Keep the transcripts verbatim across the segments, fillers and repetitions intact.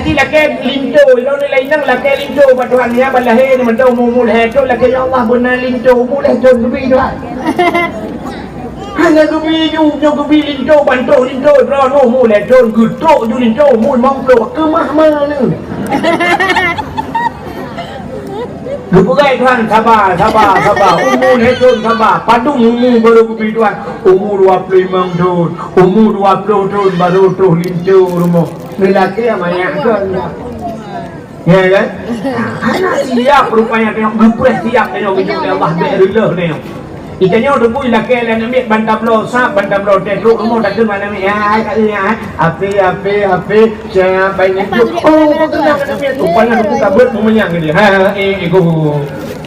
Jadi lakée linto, ilôn nilai inong lakée linto bak Tuhan, nyan ban lahé nyoe mantong umu-umu lhée thon, lakée, "Ya Allah, beuna linto umu lhée thon geubi Tuhan." Hana geubi ju, nyoe geubi linto, ban troh linto, droeneuh umu lhée thon, geutrok ju linto umu limong ploh, keumah ma neuh. Geupeugah Tuhan, "Saba, saba, saba, umu lhée thon saba." Padum umu barô geubi Tuhan, umu dua ploh limong thon, umu dua ploh thon barô troh linto rumoh. Lelaki manyak kan? Ya kan? Hana siap rupanya tengok, geupreh siap tengok, geucok lé Allah, bèk reuloh tengok. Itanyoe teupui lakée lé aneuk miet ban tabloe sab, ban tabloe teh, trok rumoh takheun bak aneuk miet, "Hai, hai, kak, hai, hai, ape, ape, ape, siapa ini?" Oh, kok kenal aneuk miet tu? Rupanya teupui ka beuet meumanyang dia. Ha, eh, eh, go.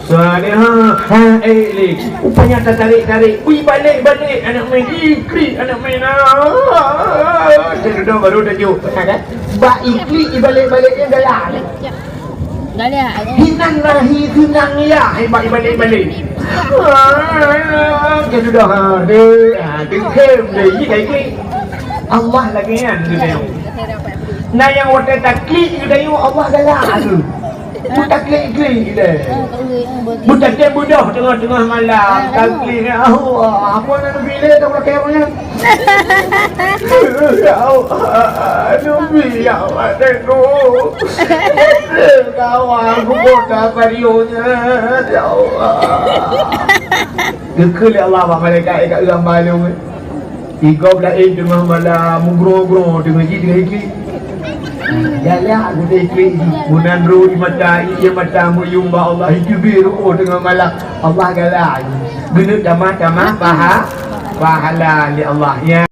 Salihah, ha, eh, lé. Rupanya tatarék-tarék. Ui, balek-balek aneuk miet, iklik aneuk miet. Ah, dia duduk baru dah jok. Ha, kan? Bak iklik ibalek-balek nyan galak. Galak. Hinan rahi tunang ya, hebat ibalek-balek. Ah, dia sudah ada. Ah, dengkem dia, ini dah iklik. Allah lagi kan, dia tengok. Nah, nyang watée taklik, dia tengok Allah galak tu. Buta klik-klik deh. Buta klik budoh teungoh-teungoh malam. Taklik, ya Allah, apa nak nabi le dah pakai apa nyan? Ya Allah, nabi, ya Allah, tengok. Kawan, aku buta pariunya, ya Allah. Geukheun lé Allah bak malaikat, "Eh, ka eu hamba lôn, eh." Igob laén teungoh malam, meugroe-groe teungoh jih teungoh iklik. Galak geude iklik jih. Meunan roh di mata, ié mata meuyuem bak Allah, iteubiet reuôh teungoh malam. Allah galak jih. Geuneuk tamah-tamah paha-, pahala lé Allah, ya.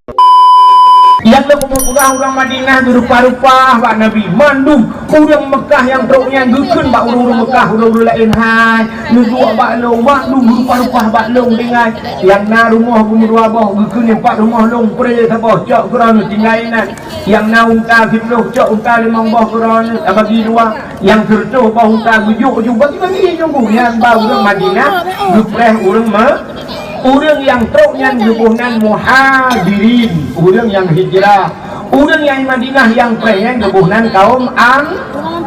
Nyang lôn peugah ureuëng Madinah geurupa-rupa bak Nabi. Mandum ureuëng Meukah nyang trok nyan geukheun bak ureuëng-ureuëng Meukah, ureuëng-ureuëng laén, "Hai, neuduek bak lôn, mandum geurupa-rupa bak lôn tinggai." Nyang na rumoh geumeudua boh, geukheun nyang pat rumoh lôn pré saboh, cok keudroe neuh tinggai inan. Nyang na unta siplôh, cok unta limong boh keudroe neuh tabagi dua. Nyang sireutôh boh unta geujok ju bagi-bagi nyoe. Nyan ba ureuëng Madinah geupreh ureuëng Me-, ureuëng nyang trok nyan geuboh nan Muhajirin, ureuëng nyang hijrah. Ureuëng nyang Madinah nyang preh nyan geuboh nan kaum An-,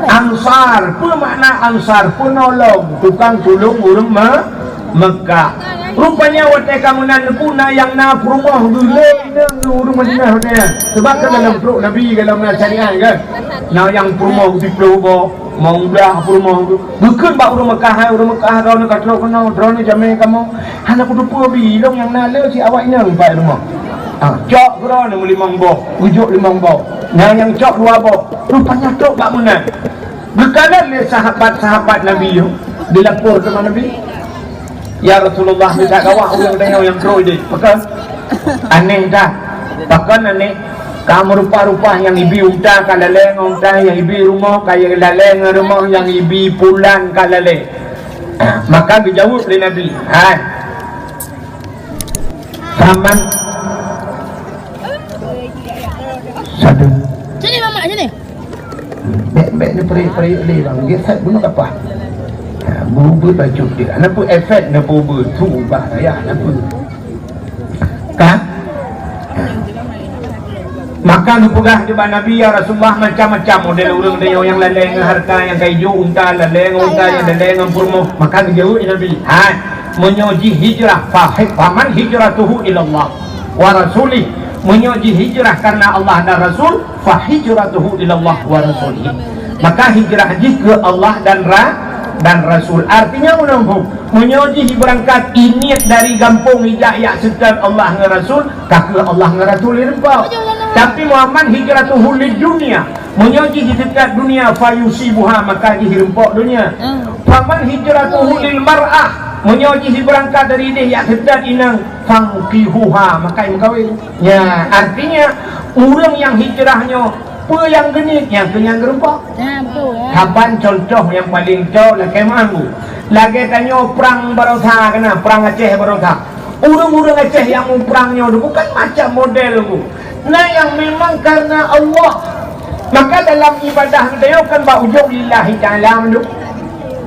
Ansar. Peue makna Ansar? Peunolong, tukang tulông ureuëng Me-, Meukah. Rupanya watée ka meunan Teungku, na nyang na peurumoh geulheueh inong ureuëng Madinah watée nyan. Sabab kan dalam pruet Nabi, dalam na syariat kan. Na nyang peurumoh siplôh boh, limong blah peurumoh tu. Geukheun bak ureuëng Meukah, "Hai ureuëng Meukah, droeneuh ka trok keunoe, droeneuh jamé kamoe. Hana kuteupeu bi, ilong nyang na le si awak inong bak rumoh." Ah, cok keudroe neuh meulimong boh, geujok limong boh. Na nyang cok dua boh. Rupanya trok bak meunan. Geukalon lé sahabat-sahabat Nabi nyoe, dilapor teuma Nabi, "Ya Rasulullah, mita gawah ureuëng tanyoe nyang trok ideh." Pakon? Aneh dah. Pakon aneh? Ka meurupa-rupa nyang ibi unta ka lalée ngon unta, nyang ibi rumoh ka lalée ngon rumoh, nyang ibi pulan ka lalée. Maka geujaweueb lé Nabi, "Hai, Paman." Satu. Sini, Mamak, sini. Bèk-bèk neupeureuek-peureuek lé bang. Dia sat bunoe kapah. Ha, bubeuet bacut dia. Ana peue efek na bubeuet tu bah ya na peue. Ka? Ha. Maka geupeugah di bak Nabi, "Ya Rasulullah, macam-macam model ureuëng tanyoe nyang lalée ngon hareuta nyang ka ijok unta, lalée ngon unta, nyang lalée ngon peurumoh." Maka geujaweueb Nabi, "Hai, meunyoe jih hijrah, fa-, faman hijratuhu ilallah wa rasulih." Meunyoe jih hijrah karena Allah dan Rasul, "Fa hijratuhu ilallah wa rasulih." Maka hijrah jih keu Allah dan ra-, dan Rasul. Artinya, ulôn phôn, meunyoe jih beurangkat iniet dari gampông ijak jak seutôt Allah ngon Rasul, ka keu Allah ngon Rasul ireumpok. Tapi, "Wa man hijratuhu lid dunya," meunyoe jih jiseutôt dunia, "fa yusibuha," maka jih ireumpok dunia. "Fa man hijratuhu lil mar'ah," meunyoe jih beurangkat dari ideh jak seutôt inong, "fankihuha," maka imeukawen. Nya, artinya, ureuëng nyang hijrah nyoe, peue nyang geuniet, nyang keu nyan geureumpok. Nah, betul, ya. Saban contoh nyang paleng cok lakée meuanggu. Lagée tanyoe prang baroesa keunan, prang Aceh baroesa. Ureuëng-ureuëng Aceh nyang muprang nyoe bukan macam model tu. Na nyang memang karena Allah. Maka dalam ibadah geutanyoe kan bak ujong lillahi ta'ala mandum.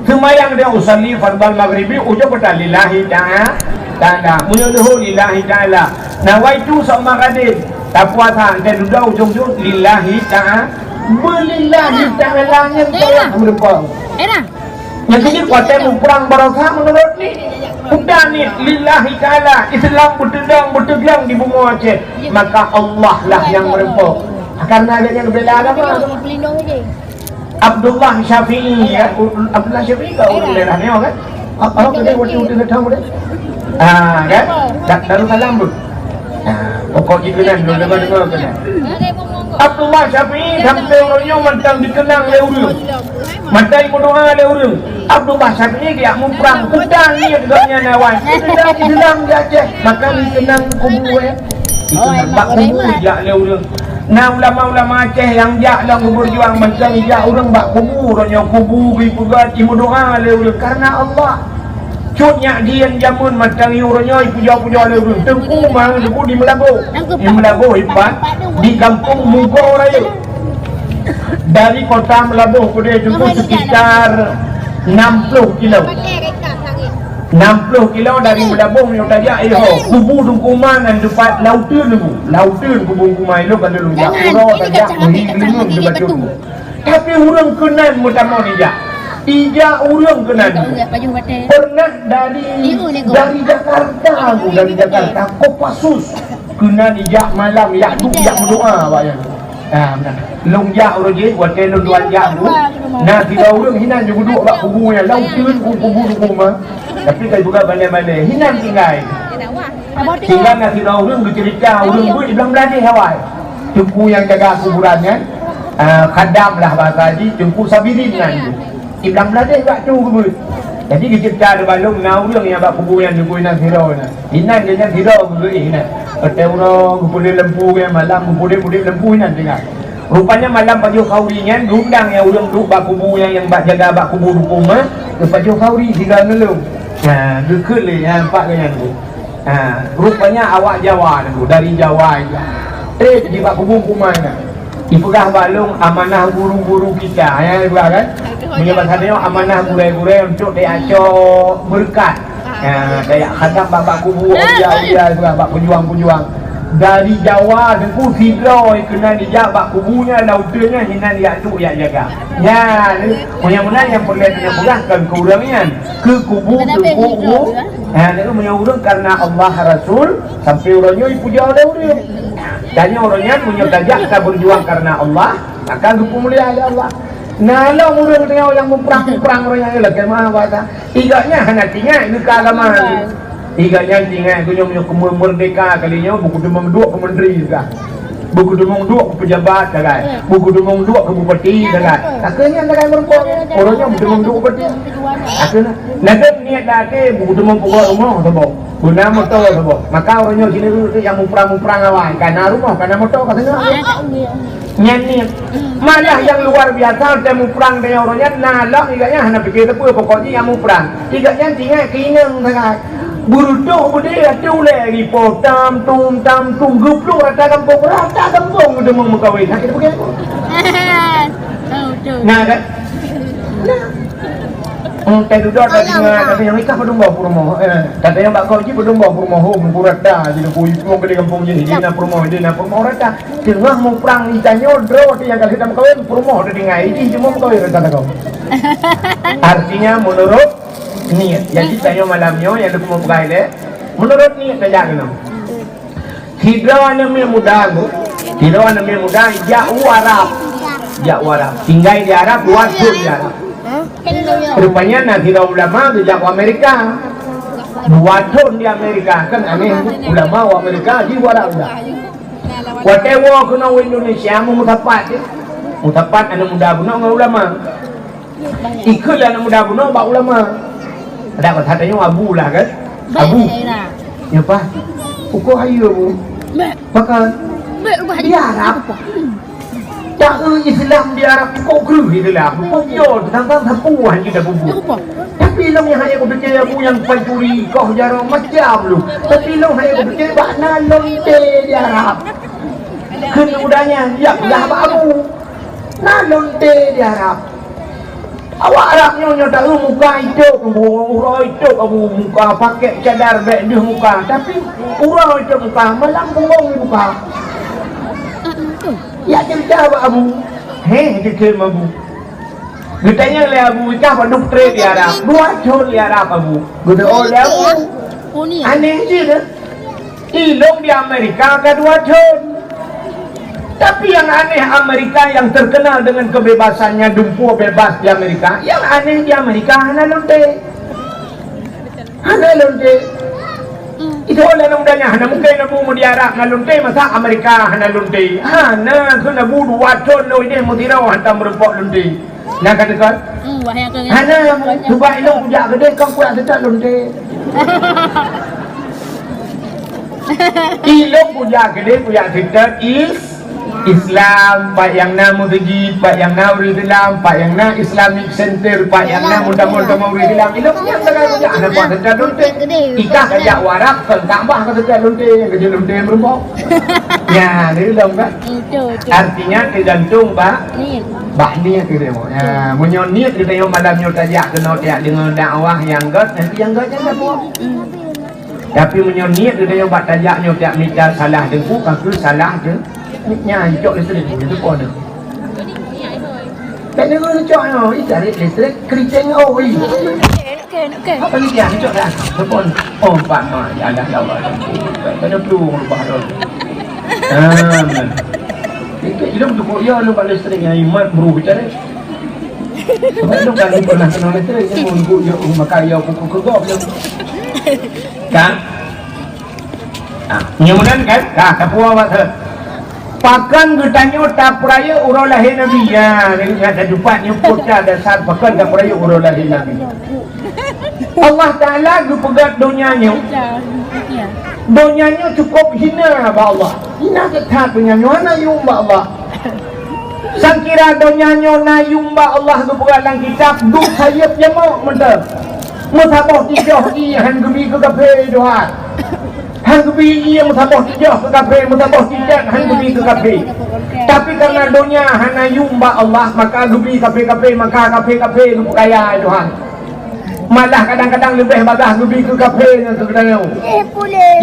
Seumayang dia usalli fardal maghribi, ujong kata lillahi ta'a-, ta'ala. Meunyoe luhô lillahi ta'ala. Nawaitu shauma ghadin. Tapuasa, entah dudoe ujong-ujong lillahi ta'a-, Beulillahi ta'ala nyan teuh meureumpok. Nyang keuneuk watèe muprang baroesa meunurot ni. Peugah ni lillahi ta'ala, Islam beuteudong, beuteudong di bumoe Aceh, maka Allah lah nyang meureumpok. Karena ada nyang bela agama. Abdullah Syafi'i, ya, Abdullah Syafi'i ka ureueng daerah nyoe kan? Apa tu dia waktu tu datang dia? Ah, kan? Darussalam tu. Ah, pokok jih keunan, deungoe-deungoe keunan. Abdullah Syafi'i sampai uroe nyoe mantong dikeunang lé ureueng. Mantong meudoa lé ureueng. Abdullah Syafi'i geujak muprang, peugah niet gobnyan awai. Islam di Aceh, maka dikeunang kubu, eh. Dikeunang bak kubu jak lé ureueng. Na ulama-ulama Aceh nyang jak lom geupeurjuang, mantong jak ureueng bak kubu, uroe nyoe kubu geupeugah, jimeudoa lé ureueng karena Allah. Cut nyak dien jameun mantong uroe nyoe ipujoe-pujoe lé ureueng. Teungku mang teungku di Meulaboh. Di Meulaboh ipat di Gampông Mugo Raya. Dari kota Meulaboh keudeh teungku sekitar enam puluh kilo. Enam puluh kilo dari Meulaboh meunyoe tajak, eh, ho. Kubu Teungku mang nyan teumpat lauteun teungku. Lauteun kubu Teungku mang ilong ka lôn jak. Uroe tajak meuhi geuleungeung di Bacut. Tapi ureueng keunan meutamong ijak. Ijak ureueng keunan. Pernah dari, dari Jakarta, aku dari Jakarta, Kopassus. Keunan ijak malam, ijak duek, ijak meudoa, awak nyan. Ha, meunan. Lôn jak uroe jih, watèe lôn tuan jak tu. Na sidroe ureueng hinan jeuet geuduek bak kubu nyan, lauteun kubu Teungku mang. Tapi ka jipeugah balèe-balèe, hinan tinggai. Tinggai na sidroe ureueng geuceurita, ureueng beuet di Blang Bladeh awai. Teungku nyang jaga kuburan nyan, ah, khadam lah bahasa jih, Teungku Sabirin nan jih. Di Blang Bladeh bak tu geubeuet. Jadi geuceurita di balong na ureueng nyang bak kubu nyan, Teungku, inan sidroe nyan. Inan geuh nyan sidroe geubeuet inan. Watèe uroe geupeudeh lampu nyan, malam geupeudeh-peudeh lampu inan tinggai. Rupanya malam pajoh khauri nyan geundang nyang ureueng duek bak kubu nyan, nyang bak jaga bak kubu Teungku mang, geupajoh khauri sigoe ngon lôn. Nah, geukheun lé nyan, nampak keu nyan tu. Ha, rupanya awak Jawa tu, dari Jawa ija. Trép jibak kubu Teungku mang nyan. Ipeugah bak lôn amanah guru-guru kita, ya, ipeugah kan? Meunyoe basa tanyoe amanah gurèe-gurèe untuk tajak cok beureukat. Ha, tajak khadam bak, bak kubu aulia-aulia, ipeugah bak peujuang-peujuang. Dari Jawa teungku sidroe keunan ijak bak kubu nyan, lauteun nyan hinan ijak duek ijak jaga. Nyan, meunyoe meunan nyang peureulèe tanyoe peugah kon keu ureueng nyan, keu kubu teungku. Ha, nyan meunyoe ureueng karena Allah Rasul, sampai uroe nyoe ipujoe lé ureueng. Tanyoe uroe nyan meunyoe tajak tabeujuang karena Allah, maka geupeumulia lé Allah. Na lom ureueng tanyoe nyang muprang-muprang uroe nyan, lakèe meu'ah bahasa. Igak nyan hana teuingat geuka agama. Igak nyan teuingat geuh nyoe meunyoe keu meurdeka kali nyoe, beugeudeumeung duek keu menteri geuka. Beugeudeumeung duek keu pejabat sagai. Beugeudeumeung duek keu bupati sagai. Takheun nyan sagai meureumpok. Uroe nyoe beugeudeumeung duek bupati. Takheun na. Lagèe niet dak até beugeudeumeung peugot rumoh saboh. Beuna moto saboh. Maka uroe nyoe sineuk nyang muprang-muprang awai. Ka na rumoh, ka na moto, ka seunang. Nyan niet. Malah nyang luar biasa, watèe muprang tanyoe uroe nyan, na lom igak nyan hana pike sapeue, pokok jih nyang muprang. Igak nyan teuingat keu inong sagai. Beureutoh beudé ateueh ulèe ripoh, tam tum, tam tum, geuplueng rata gampông, rata gampông geudeumeung meukawen. Hana pike sapeue. Na kan? Na. Hmm, tai dudoe, tai tinggai, tapi nyang nikah padum boh peurumoh. Eh, tapi nyang bak kau jih padum boh peurumoh, hom, pura ta, jadi pui puang gede gampông jih, di na peurumoh, di na peurumoh rata. Teungoh muprang di tanyoe, droe tu nyang ka lheueh meukawen, peurumoh tu tinggai, jih cuma meukawen rata kau. Artinya, menurut niat. Jadi, tanyoe malam nyoe, nyang leumoh peugah ilèe, menurut niat saja keunoe. Sidroe aneuk miet muda tu, sidroe aneuk miet muda jak u Arab. Jak u Arab. Tinggai di Arab, dua thon di Arab. Rupanya na sidroe ulama geujak u Amerika. Dua thon di Amerika, kan aneh, ulama u Amerika, di u Arab juga. Watèe woe keunoe u Indonesia, meusapat, eh. Meusapat aneuk muda bunoe ngon ulama. Ikheun lé aneuk muda bunoe bak ulama. Adak basa tanyoe abu lah kan? Abu. Nyoe paih. Ukoe hayeue, Bu. Pakon? Di Arab. Taeu Islam di Arab, ukoe kreueh Islam. Ukoe yo teuntang sapeue hana jeuet tapubuet. Tapi lôn nyang hana kupike abu nyang pancuri, koh jaroe macam lôn. Tapi lôn hana kupike bak na lonte di Arab. Kheun udah nyan, ya peugah bak abu. Na lonte di Arab. Awak Arab nyoe, nyoe taeu muka itôp, uroe itôp abu muka, pakèk cadar bèk deuh muka, tapi uroe itôp muka, malam punggong di muka. Ya cerita bak abu. Heh, dikheun Abu. Geutanyong lé Abu, "Ikah padub treb di Arab?" "Dua thon di Arab, Abu." Geutanyong lé Abu. Aneh jih dah. Ilong di Amerika ka dua thon. Tapi yang aneh, Amerika yang terkenal dengan kebebasannya, dumpeue bebas di Amerika, yang aneh di Amerika hana lonte. Hana lonte. Itu oleh aneuk muda nyan, hana mungkin Abu meudiarab na lonte, masa Amerika hana lonte. Hana, kheun Abu dua thon lôn ideh meusidroe hantom meurumpok lonte. Na ka teuka? Hmm, wah, nyang keu Hana, Abu, cuba ilong kujak keudeh, kon kujak seutôt lonte. Ilong kujak keudeh, kujak seutôt is Islam, pat nyang na meuseujid, pat nyang na ureueng Islam, pat nyang na Islamic Center, pat nyang na meutamong-tamong ureueng Islam. Ilong nyang sagai kujak, hana kuat seutôt lonte. Ikah kajak u Arab, kon Ka'bah ka seutôt lonte, nyang keujeuet lonte meurumpok. Ya, ni ilong kan? Betul, betul. Artinya tergantung bak, Niat. bak niat kita. Ya, meunyoe niat kita yang malam nyoe tajak keunoe tajak deungoe dakwah nyang gét, nanti nyang gét nyan dapat. Hmm. Tapi meunyoe niet geutanyoe bak tajak nyoe tiep mita salah teungku, ka keuh salah teu-, nyan cok listrik, nyan teupon teu. Tak ada guna cok nyoe, ih, tarik listrik, keriting, oh, ih. Apa ni dia, cok dah, teupon. Oh, empat ma, ya Allah, ya Allah. Tak ada peluang rubah dah. Ah, benar. Itu ilong tu kok ya, lu bak listrik yang imat, meru bicara. Sebab ilong kan pernah kena listrik, ni mun guk ya, maka ya, kuku kegok ya. Kan? Ah, nyoe meunan kan? Ka, ka puas awak tu. Pakon geutanyoe tapeurayeuk uroe lahé Nabi? Ya, nyan ka tupat nyoe peuet ka dasar pakon tapeurayeuk uroe lahé Nabi. Allah Taala geupeugah donya nyoe. Donya nyoe cukup hina bak Allah. Hina that donya nyoe, hana yuem bak Allah. Sangkira donya nyoe na yuem bak Allah geupeugah lam kitab, duek sayeuep jamok mantong. Meusaboh tijoh ié han geubi keu kafé, Tuhan. Han geubi ié meusaboh tijoh keu kafé, meusaboh tijoh han geubi keu kafé. Tapi karena donya hana yuem bak Allah, maka geubi kafé-kafé, maka kafé-kafé geupeu kaya, Tuhan. Malah kadang-kadang leubeh bagah geubi keu kafé ngon keu geutanyoe.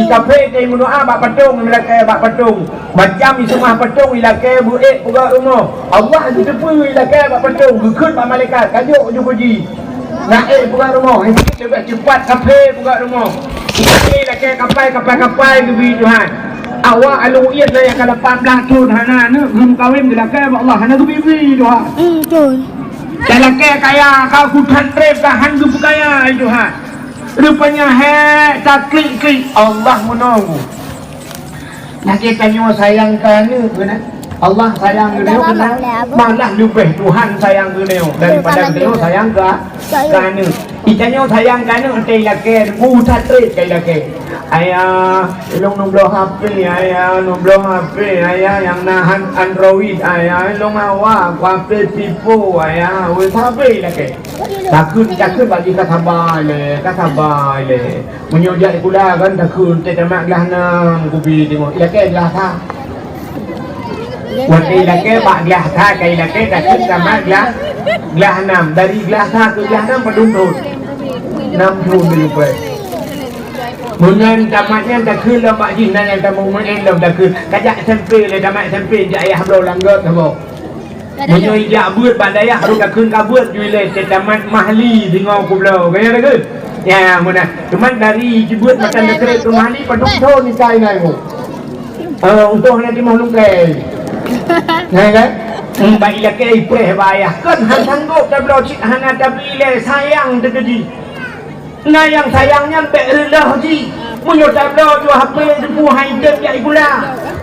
Di kafé teu meudoa bak patong, ilakée bak patong. Macam iseumah patong ilakée beuék peugah rumoh. Allah geuteupeue ilakée bak patong, geukheun bak malaikat, "Ka jok ju puji." Na ék peugah rumoh, leubeh cepat kafé peugah rumoh. Ilakée, ilakée kapai, kapai, kapai geubi Tuhan. Awak along uyen na nyang ka lapan blaih thon hana aneuk, geumeukawen geulakée bak Allah, hana geubi-bi Tuhan. Hmm, betul. Talakée kaya, ka kutan treb ka han geupeukaya, ai Tuhan. Rupanya hék taklik-klik Allah meunoe. Lagée tanyoe sayang keu aneuk keunan. Allah sayang keu tanyoe keunan. Malah leubeh Tuhan sayang keu tanyoe daripada tanyoe sayang keu, keu aneuk. Itanyoe sayang keu aneuk, teuh ilakée, bu that treb ka ilakée. "Ayah, ilong neubloe H P, ayah, neubloe H P, ayah, nyang na han-, Android, ayah, ilong awak, ku H P Vivo, ayah," weh, sabe ilakée. Takheun, takheun bak jih ka sabai lé, ka sabai lé. Meunyoe jak sikula kan takheun, teuh tamat glah nam, kubi teungoh. Ilakée glah that. Watée ilakée bak glah that, ka ilakée takheun tamat glah, glah nam. Dari glah that keu glah nam padum thon? Nam thon meunyoe. Meunan tamat nyan takheun lom bak jih, na nyang tamong meu'én lom takheun. Ka jak S M P lé, tamat S M P jak ayah bloe lam got saboh. Meunyoe ijak beuet bak dayah, rhot takheun ka beuet ju ilée, teuh tamat mahli singoh kubloe. Ka ya takheun? Ya, meunan. Cuman dari jibeuet matan takheun keu mahli, padum thon ika inan nyoe. Eh, untông hana timoh lungkée. Ya kan? Hmm, bak ilakée ipreh bak ayah. Kon han sanggob tabloe cit hana tabi ilée, sayang teuh keu jih. Na nyang sayang nyan bék reuloh jih. Meunyoe tabloe ju H P teupeu han item jak sikula.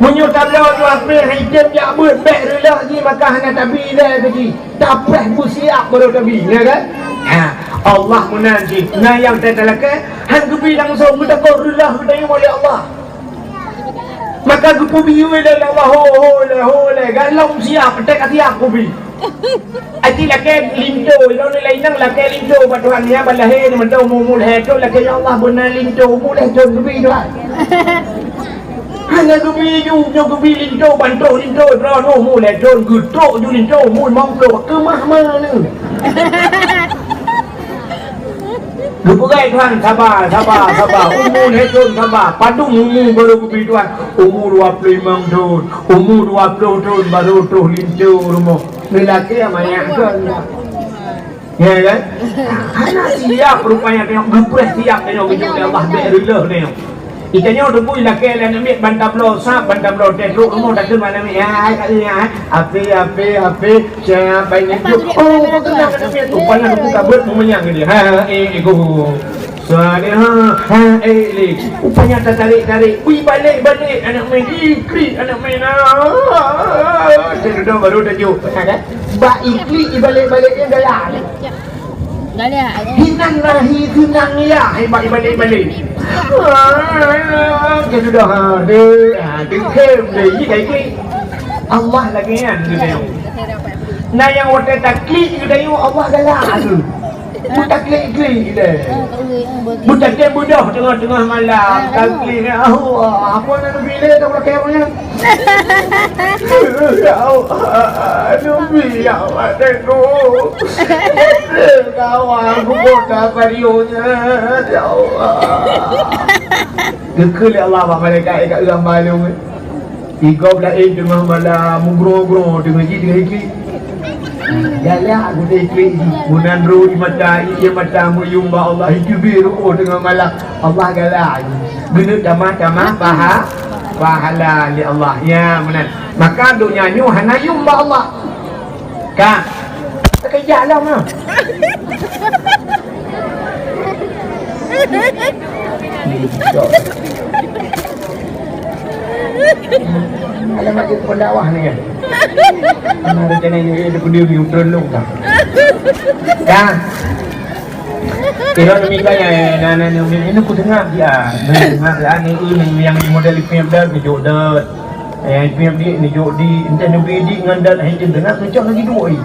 Meunyoe tabloe ju H P han item jak beuet, bék reuloh jih maka hana tabi ilée keu jih. Tapreh beusiap baru tabi, ya kan? Ha, Allah meunan jih. Na nyang teutalakée han geubi langsong, geutakot reuloh geutanyoe lé Allah. Maka geupeubi lé Allah, ho, ho lé, ho lé, galom siap, teuka siap kubi. Aci lakée linto, ilôn nilai inong lakée linto bak Tuhan, ya, ban lahé ni mantong umu-umu lhée thon, lakée, "Ya Allah, beuna linto umu lhée thon kubi, Tuhan." Hana kubi ju, nyoe kubi linto, ban troh linto, droeneuh umu lhée thon, geutrok ju linto, umu limong ploh, keumah ma neu. Geupeugah Tuhan, "Saba, saba, saba, umu lhée thon saba." Padum umu baru kubi Tuhan, umu dua ploh limong thon, umu dua ploh thon baru troh linto rumoh. Lelaki yang banyak ke? Ya kan? Hana siap rupanya tengok, geupeusiap tengok, geujok lé Allah, bèk reuloh tengok. Itanyoe teupeu ilakèe lé aneuk miet, ban tabloe sab, ban tabloe teh, trok rumoh takheun bak aneuk miet, "Hai, hai, kak, hai, hai, ape, ape, ape, siapa ini?" Oh, betul lah, aneuk miet tu, panas tu, kabut, meumanyang dia. Ha, eh, eh, go. Salihah, ha, eh, lé. Rupanya tatarek-tarek, ui, balek-balek aneuk miet, iklik aneuk miet. Ah, dia duduk baru tajuk. Ha, kan? Bak iklik, ibalek-balek dia galak. Galak, ya. Hinan nahi, hinan ya, hebat ibalek-balek. Ah, dia sudah, ha, dia, ha, dia khem, dia, ih, dah iklik. Allah lagèe nyan, dia tengok. Nah, nyang watèe taklik, dia tengok, Allah galak tu. Beutaklik-klik deh. Beutaklik beudoh teungoh-teungoh malam. Taklik, ya Allah, apa nak pilih dah pakai apa ni? Ya Allah, Nabi, ya Allah, tengok. Kawan, aku kota pariunya, ya Allah. Geukheun lé Allah bak malaikat, "Eh, ka eu hamba lôn." Igob laén teungoh malam, meugroe-groe teungoh jih teungoh iklik. Galak geude iklik jih. Meunan roh di mata, ié mata meuyum bak Allah, iteubiet reuôh teungoh malam. Allah galak jih. Geuneuk tamah-tamah paha-, pahala lé Allah. Ya, meunan. Maka donya nyoe hana yum bak Allah. Ka. Terkejar lah, mah. Alamat dia pendakwah ni kan. Mana rencana ni, dia pun dia ni, turun lu kan. Dah. Kira demikian ya, nah, nah, nah, ini aku dengar dia. Nah, dengar dia ni, ini yang di model film dah, kejut dah. Eh, piep dik neujok di, entah neubri dik ngon dat hai teunteunak, neucok lagi duek ai.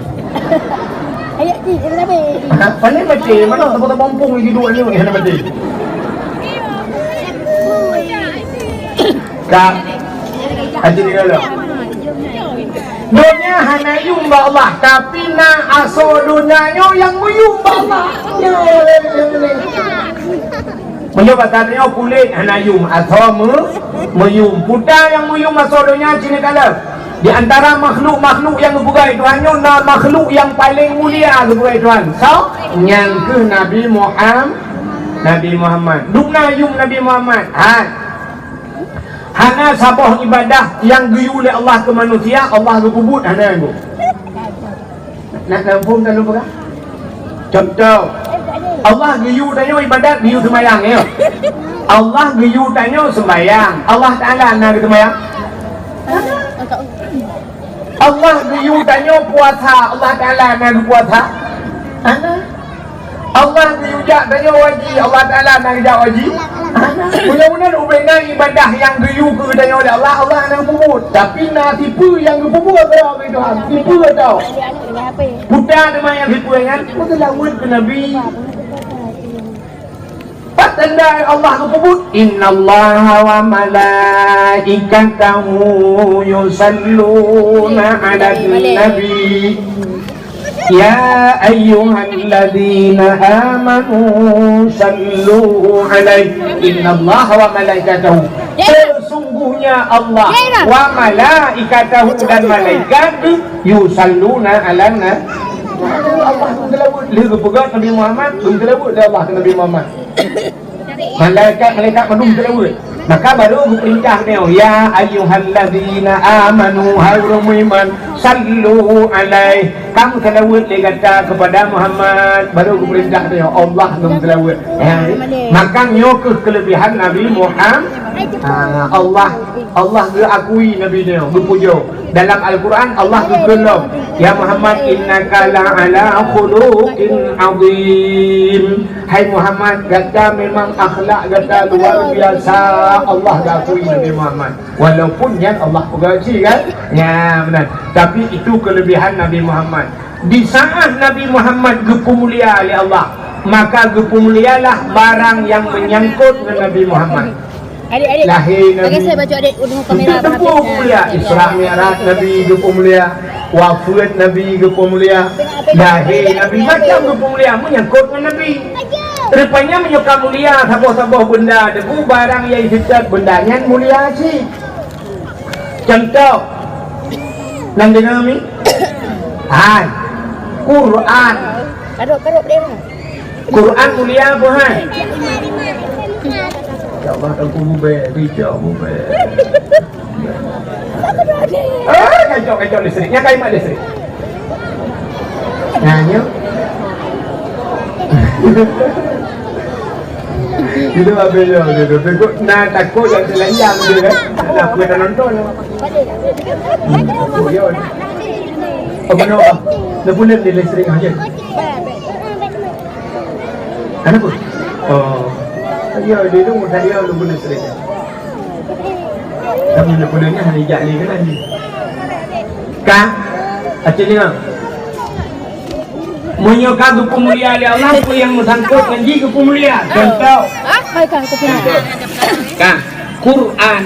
Ayat ti, dia dah habis. Ha, paling maté, mana tempat-tempat ompung lagi duek ni, hana maté. Ka. Aje ni kalau. Donya hana yum bak Allah, tapi na asoe donya nyoe nyang meuyum bak Allah. Meunyoe bak tanyoe kulét hana yum, asoe meu-, meuyum. Peue nyang meuyum asoe donya cit neukalon. Di antara makhluk-makhluk nyang geupeugah Tuhan nyoe na makhluk nyang paleng mulia geupeugah Tuhan. Soe? Nyan kheueh Nabi Muham-, Nabi Muhammad. Dum na yum Nabi Muhammad. Ha. Hana saboh ibadah nyang geuyue lé Allah keu manusia, Allah geupeubuet hana nyan. Nak, nak muphom tanyoe peugah? Contoh, Allah geuyue tanyoe ibadat, geuyue seumayang, ya. Allah geuyue tanyoe seumayang. Allah Taala na geuseumayang? Allah geuyue tanyoe puasa, Allah Taala na geupuasa? Hana. Allah geuyue jak tanyoe haji, Allah Taala na geujak haji? Hana. Mudah-mudahan ubena ibadah nyang geuyue keu tanyoe lé Allah, Allah na geupeubuet. Tapi na tipe nyang geupeubuet droe keu Tuhan. Tipe tau. Buta teuma nyang tipe nyan, meuseulaweuet keu Nabi. Pat tanda Allah geupeubuet, "Innallaha wa malaikatahu yusalluna 'alan nabi. Ya ayyuhalladzina amanu sallu 'alaihi." Innallaha wa malaikatahu. Sesungguhnya Allah wa malaikatahu dan malaikat yusalluna 'alan na-, Allah geupeuseulaweuet. Lheueh geupeugah Nabi Muhammad, geupeuseulaweuet lé Allah keu Nabi Muhammad. Malaikat-malaikat mandum seulaweuet. Maka baru geupeurintah nyoe, "Ya ayyuhalladzina amanu, hai ureuëng meuiman, sallu alaihi, kamu seulaweuet lé gata kepada Muhammad." Baru geupeurintah nyoe, Allah geupeuseulaweuet. Ya. Maka nyoe keuh keulebihan Nabi Muhammad. Ha, Allah, Allah geuakui Nabi nyoe, geupujoe. Dalam Al-Quran, Allah geukheun lom, "Ya Muhammad, innaka la ala khuluqin azim." Hai Muhammad, gata memang akhlak gata luar biasa. Allah geuakui Nabi Muhammad. Walaupun nyan Allah peugah cit kan? Ya, benar. Tapi itu kelebihan Nabi Muhammad. Di saat Nabi Muhammad geupeumulia lé Allah, maka geupeumulialah barang yang menyangkut ngon Nabi Muhammad. Adik, adik. Lahé Nabi. Bagi saya baju adik, udah kamera. Teupeumulia, Isra Mi'raj Nabi geupeumulia, wafeuet Nabi geupeumulia, lahé Nabi, macam geupeumulia, menyangkut ngon Nabi. Rupanya meunyoe ka mulia saboh-saboh benda, deungon barang nyang seutôt benda nyan mulia cit. Contoh, nan deungoe mi? Hai. Quran. Karok, karok dia. Quran mulia apa hai? Ya Allah, aku bubek, bijak bubek. Eh, kacau, kacau listrik. Nyan kai mat listrik. Nah, nyo. Itu apa ya? Itu takut, nah, takut yang terlayang dia kan. Ada apa yang nonton? Hmm, takut ya. Apa nama? Dah bulan dia listrik aja. Kenapa? Oh. Ya, dia tu, saya lupa listrik. Kami nak peudeueng hana jak lé keunan jih. Ka? Aceh ni, ha? Meunyoe ka geupeumulia lé Allah, peue nyang meusangkot ngon jih geupeumulia? Contoh. Hai ka, ka. Ka. Quran.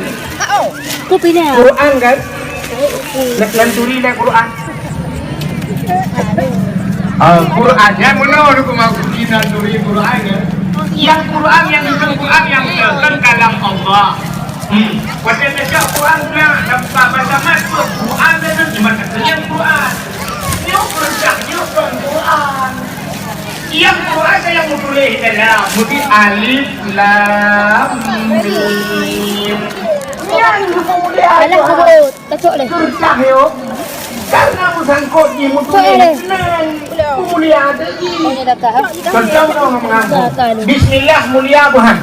Ka pindah. Quran kan? Nak, nan turi lé Quran. Ah, Quran, ya, meunoe lôn keumaksud nan turi Quran, ya. Yang Quran, yang itu Quran, yang, eh, kan kalam Allah. Hmm. Watèe tacok Quran pula, lam bahasa mat pun Quran dan cuma kata yang Quran. Nyoe Quran, nyoe kon Quran. Yang Quran saya mau tulis dalam, mungkin alif lam mim. Yang kemudian Alah, Quran. Tacok lé. Keureudah nyoe. Karena meusangkot jih meutuléh nan peumulia teuh jih. Oh, nyoe dah ka, ha? Contoh nyoe ngon meunan. Dah ka ni. Bismillah mulia Tuhan.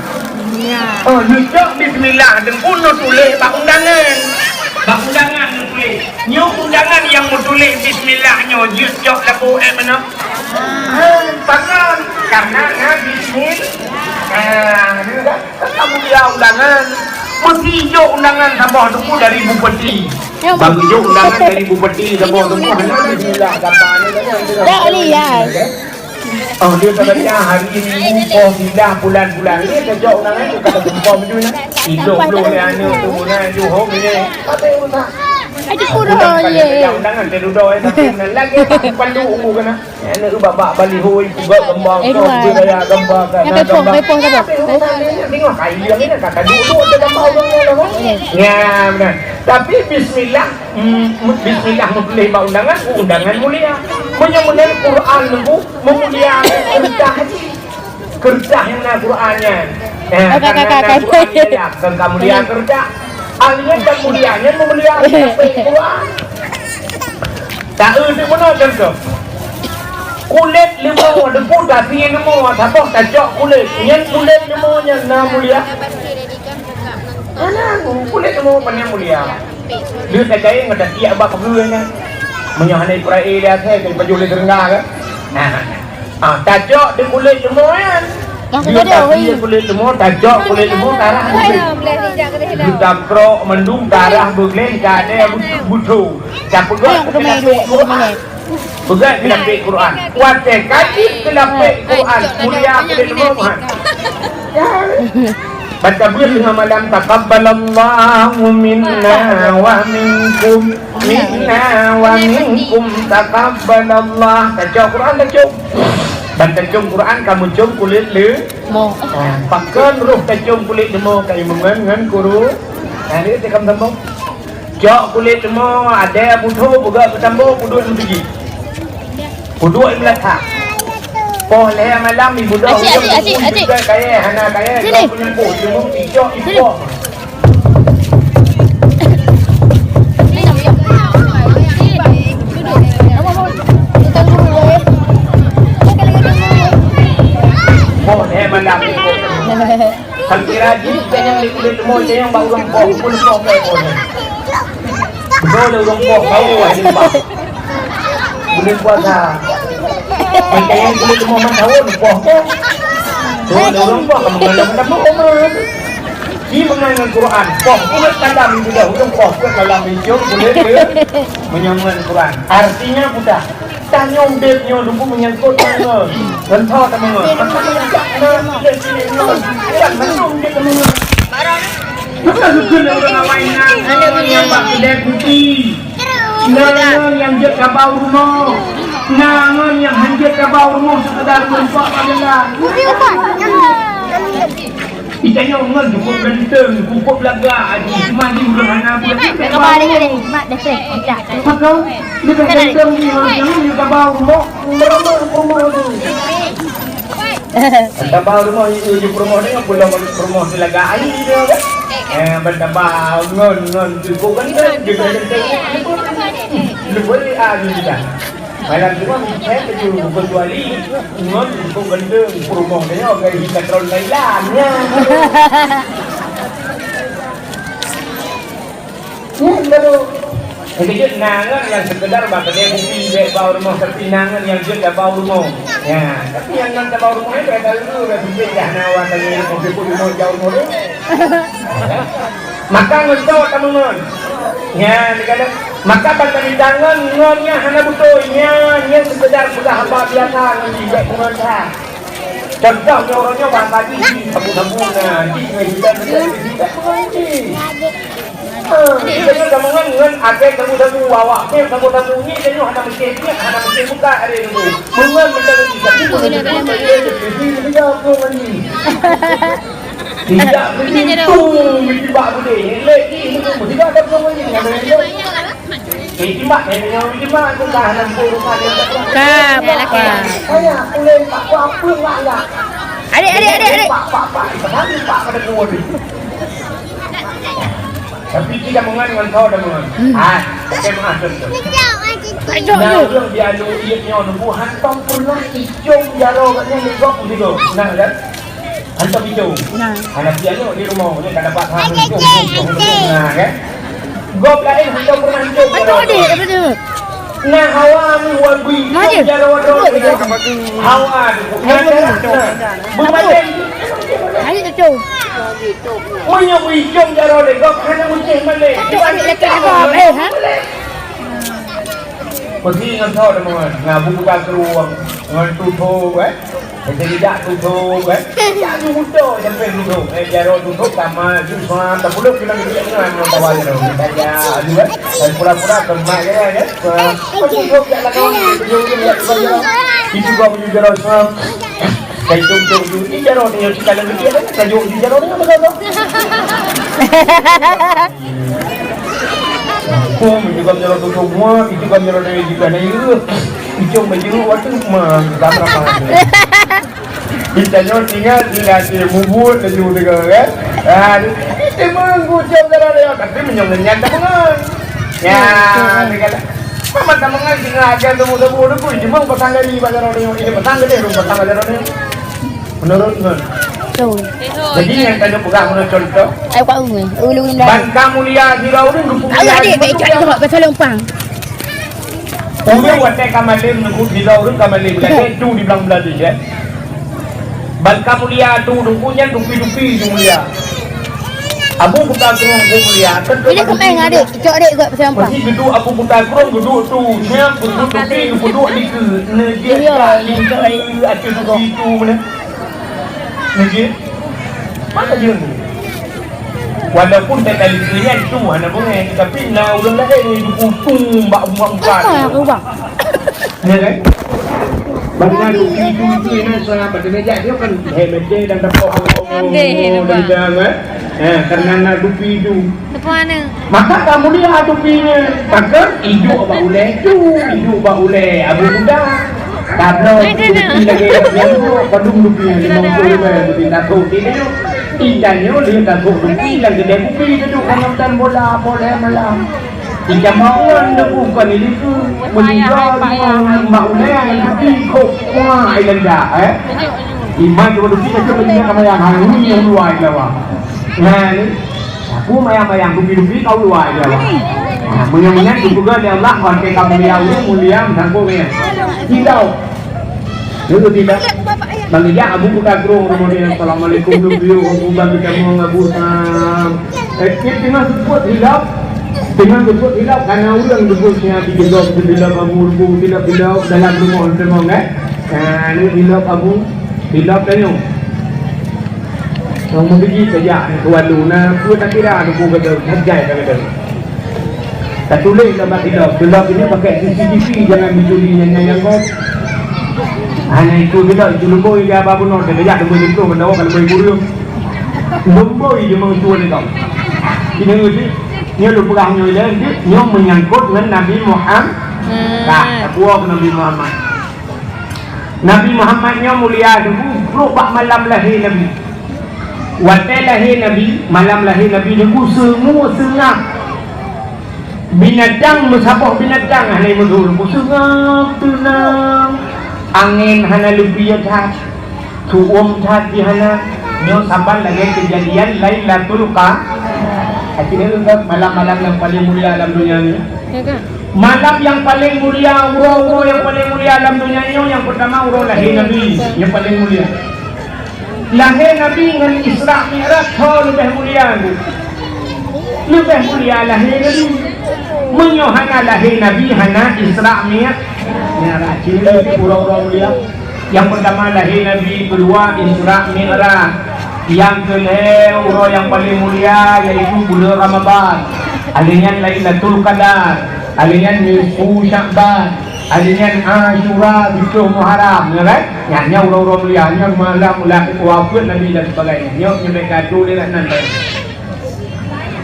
Ya. Oh, neucok bismillah teungku neutuléh bak undangan. Bak undangan neutuléh. Nyoe undangan nyang meutuléh bismillah nyoe jeuet cok labu eh meunoe. Ah, pakon? Karena na bismillah. Ah, ni dah. Kan kamu dia undangan. Mesti jok undangan saboh teungku dari bupati. Ya, bang. Bagi jok undangan dari bupati saboh teungku, hana bismillah gambar ni, kan? Tak lihat. Oh, dia katanya hari Minggu, poh pindah bulan-bulan. Ni kejok undangan tu kata jumpa betul lah. Hidup dulu ni anak tu, nak Johor ni. Ada urusan. Ada kurang je. Undangan dia duduk, eh, tapi lagi tak perlu umur kena. Aneuk bak-bak baliho, peugah gambar, eh, peugah gaya gambar, kan, gambar. Tengok, kayu yang ini, kata duduk, ada gambar orang ni, kan? Ya, benar. Tapi bismillah, mm, bismillah meutuléh bak undangan, undangan mulia. Meunyoe meunan Quran nunggu meumulia keureudah haji. Keureudah nyang na Quran nyan. Eh, karena na Quran nyan, ya, bukan kamulia keureudah. Ahli nyan kamulia nyan meumulia Quran. Taeu teuk meunoe contoh. Kulét leumô, deungon tapi leumô, saboh tacok kulét. Nyan kulét leumô nyan na mulia? Hana, kulét leumô pane mulia. Dia kata ngon tatiak bak peue nyan. Meunyoe hana Israel dia asai, kan pajoh lé teurengga kan? Nah, nah, nah. Ah, tacok di kulét leumô nyan. Dia tapi kulét leumô, tacok kulét leumô, tarah di. Dia takrok mandum tarah beugleh, ka ada butho. Tapeugah keu lapék Quran. Peugah keu lapék Quran. Watèe ka jeuet keu lapék Quran, mulia keu leumo Tuhan. Baca beuet teungoh malam, taqabbalallahu minna wa minkum, minna wa minkum, taqabbalallah. Tacok Quran, tacok. Ban tacok Quran, kamoe com kulét lé. Mo. Ah, pakon roh tacok kulét leumo, ka imeungon ngon kuru. Nah, ni teukam sambung. Cok kulét leumo, adèe butho peugah keu tambo, peuduek meutuji. Peuduek meulatak. Poh lhèe malam, ibudoh ujong, kayèe hana kayèe, kau peunyempoh, cuma icok ipoh. Poh lhèe malam, ipoh. Kan kira jih, kan nyang lé-, lé-, leumo, kan nyang bak ureueng poh, pun poh, poh, poh. Beutôi lé ureueng poh, kau, wah, leumo. Buleuen puasa. Kan nyang lé-, leumo man tahun, poh, poh. Beutôi lé ureueng poh, kamu ngalor, kamu umur. Di mengenai Quran, poh, buleuen malam, ibu dah, ureueng poh, buleuen malam, ijom, buleuen, buleuen, meunyoe ngon Quran. Artinya, budak. Tanyoe udép nyoe teungku meunyangkot ngon, ngon tho teuma ngon. Maka meunyoe jak na, jak na, jak na udép teuma ngon. Maka geukheun lé ureueng awai na ngon nyang bak keudè kupi. Na ngon nyang jeuet kaba u rumoh. Na ngon nyang han jeuet kaba u rumoh, seukeudar meureumpok bak jalan. Itanyoe ngon cukup ganteng, cukup lagak, aji cuma di ureueng hana buet. Mak, mak, mak, mak, mak. Maka, leubeh ganteng di ureueng nyang di gabau rumoh, rumoh, rumoh tu. Gabau rumoh itu, itu rumoh ni, pulang rumoh telaga air dia, kan? Eh, bertambah ngon, ngon cukup ganteng, juga ganteng. Leubeh aji dah. Malam tu kan, saya tu kecuali ngon tu gendeng, perumoh dia, orang dari Katron Thailand, ya. Ya, baru. Jadi, jeuet na ngon nyang sekedar bak kedai kopi, bak bau rumoh, tapi na ngon nyang jeuet bak bau rumoh. Ya, tapi nyang ngon bak bau rumoh, eh, dah dulu, dah sempit dah, na awak tanya, kopi pun rumoh, jauh rumoh tu. Maka ngon soe tameungon. Nyan, maka ban teubiet ngon, ngon nyan hana beutôi. Nyan, nyan seukeudar peugah haba biasa ngon jih, bék deungon that. Contoh, nyoe uroe nyoe bahasa jih, sabu-sabu na, jih ngon jih, bék deungon jih. Ha, jadi tameungon ngon até sabu-sabu, awak pih sabu-sabu nyan, jadi hana meusti, hana meusti buka hari tu. Meungon meusti, tapi meungon jih, jih, jih, jih, jih, jih, jih, jih, jih, jih. Tidak begitu, tidak begitu. Tidak ada pun ini, tidak ada yang. Ijma, eh, yang ijma tu dah enam puluh rumah dia. Ka, Bapak. Saya boleh Pak, Pak, apa enggak, enggak? Adik, adik, adik, adik. Pak, Pak, Pak, Pak, Pak, pada dua ni. Tapi kita mengan dengan kau dah mengan. Hmm. Ah, pakai maaf tu. Aduh, nah, aduh. Ureueng di anu iék nyoe nunggu hantom pernah icong jaroe kat nyan di gop situ. Nah, kan? Hantom icong. Nah. Anak dia nyoe di rumah, nyoe tak dapat hal untung, untung, untung. Nah, kan? Gop laén hantom pernah icong jaroe. Aduh, aduh, aduh. Nah, hawa ni wan bui icong jaroe tu. Hawa tu. Nah, nah. Beubadan. Ayo, cucu. Meunyoe beuicong jaroe lé gob, hana meucéh malée. Cucu, adik laki lagi, eh, ha? Pergi ngon soe teuma, ngon Abu Kuta Krueng, ngon Tutoe, eh? Jadi jak Tutoe, eh? Jak Tutoe, sampai Tutoe. Eh, jaroe Tutoe, sama, ju, sama, tapuluk, kita pergi dengan, ngon kawan tu. Kita jak, aduh, eh? Dan pura-pura, kemak, ya, ya? Pergi Tutoe, jak lah kawan, pergi, pergi, pergi, pergi. Itu gua punya jaroe, sama. Kai cong-cong tu, di jaroe nyoe, si kalon keutik, tajuk di jaroe nyoe, beutôi. Kong, itu kan jaroe tutup mua, itu kan jaroe dari juga na yeuh. Icong bajeuek waktu ma, tak apa. Kita nyoe tinggal, tinggal di mubut laju dekat, kan? Ah, itu menggucam jaroe dia, tapi menyong nyan tak bangun. Ya, dia kata, "Mama tak mengaji dengan ajar tubuh-tubuh tu pun cuma pasang dari bak jaroe dia, ini pasang ke dia, pasang bak jaroe dia." Menurut ngon. Betul. Jadi nyang tanyoe peugah meunan contoh. Ai, kuat ulu. Ulu, ulu dah. Ban ka mulia sidroe ureueng geupeu mulia. Adik, baik cak tengok pasal lempang. Ureueng watèe ka malem geupeu sidroe ureueng ka malem. Betul. Lagèe tu di blang beulaju, ya. Ban ka mulia tu, dungku nyan dupi-dupi ju mulia. Abu Kuta Krueng ku mulia, kan. Ini kemeng, adik. Cok adik buat pasal lempang. Mesti geuduk Abu Kuta Krueng, geuduk tu. Nyan geuduk dupi, geuduk dikeue. Iya. Ateueh dupi tu, mana? Nggih. Mana dia ni? Walaupun teuka likeue nyan tu hana beungèh, tapi na ureueng laén nyang jiputong bak umat-umat. Ah, rubah. Ya kan? Bak na dupi tu, tu na salah bak meja dia kan, eh, meja dan dapur. Ambil, eh, rubah. Dari dalam, eh. Eh, karena na dupi tu. Tepuk tangan. Maka kamu lihat dupinya, maka idup bak ulèe tu, idup bak ulèe Abu Kuta. Tabloe dupi lagi, yang tu, padum dupi, lima puluh ribu dupi, tak tahu dia tu. Ikannya dia tak tahu dupi, lagi dia dupi tu, kan nonton bola, bola malam. Ikan mawon tu bukan itu, meninggal bak ulèe, dupi kok, wah, Ilanda, eh. Iman tu dupi, macam mana, kamu yang hari ni, yang luar, Ilanda. Nah, ni. Aku mayang-mayang, dupi-dupi kau luar je, Abang. Nah, mulia-mulia tu juga dia Allah, pakai kamu mulia, mulia, sanggup ya. Tidak. Dulu tidak. Bang Ijak, Abu Kuta Krueng, kemudian assalamualaikum, dupi, Abu, bagi kamu, Abu, salam. Eh, dia tengah sebut hilap, tengah sebut hilap, karena orang sebut siapa, tidak, tidak, Abu, tidak, tidak, dalam rumah, rumah, eh. Nah, ni hilap, Abu, hilap, tanya. Nyang meubiji tajak keu walu na peue takira Teungku gata, hajai ka gata. Tatuléh lam bak kitab, kitab ini pakai C C T V, jangan dicuri nyan-nyan nyang gob. Hana itu kitab, itu leumboi dia ba bunoe, tajak leumboi linto, meundawa ka leumboi gureueng. Lumboi di meutuan kau. Ini ngerti? Nyoe lupeugah nyoe lé, nyoe menyangkut ngon Nabi Muhammad. Nah, takwa keu Nabi Muhammad. Nabi Muhammad nyoe mulia deungon brok bak malam lahé Nabi. Watée lahé Nabi, malam lahé Nabi deungon seungue seungab. Binatang meusaboh binatang hana meuduek, seungab teunang. Angén hana leubie that. Tuom that di hana, nyoe saban lagée keujadian Lailatul Qadar. Akhirnya, malam-malam nyang paleng mulia lam donya nyoe. Ya kan? Malam nyang paleng mulia, uroe-uroe nyang paleng mulia lam donya nyoe, nyang peutama uroe lahé Nabi, nyang paleng mulia. Lahé Nabi ngon Isra Mi'raj tho leubeh mulia tu. Leubeh mulia lahé Nabi. Meunyoe hana lahé Nabi, hana Isra Mi'raj. Mi'raj, ciri uroe-uroe mulia. Nyang peutama lahé Nabi, keudua Isra Mi'raj. Nyang keulhée uroe nyang paleng mulia yaitu buleuen Ramadhan. Alèh nyan Lailatul Qadar. Alèh nyan nisfu Sya'ban. Alèh nyan Asyura, siplôh Muharram, ya kan? Nyan, nyan uroe-uroe mulia, nyan malam ulah wafeuet Nabi dan sebagainya. Nyoe nyeubek gadu lé nan.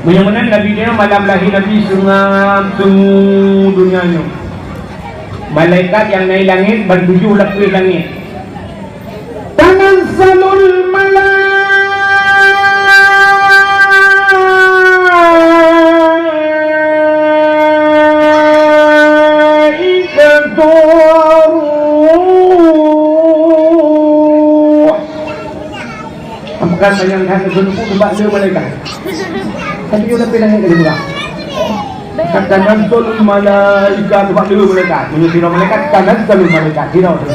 Meunyoe meunan Nabi nyoe malam lahé Nabi seungab seungue donya nyoe. Malaikat nyang na i langét ban tujoh lapéh langét. Tanazzalul malaikatu war-ruh. Apakah sayang that keuneuk bak le malaikat? Tapi nyoe lapéh langét ka jipeugah. Tanazzalul malaikat, bak le malaikat. Meunyoe sidroe malaikat, tanazzalul malaikat. Sidroe tu.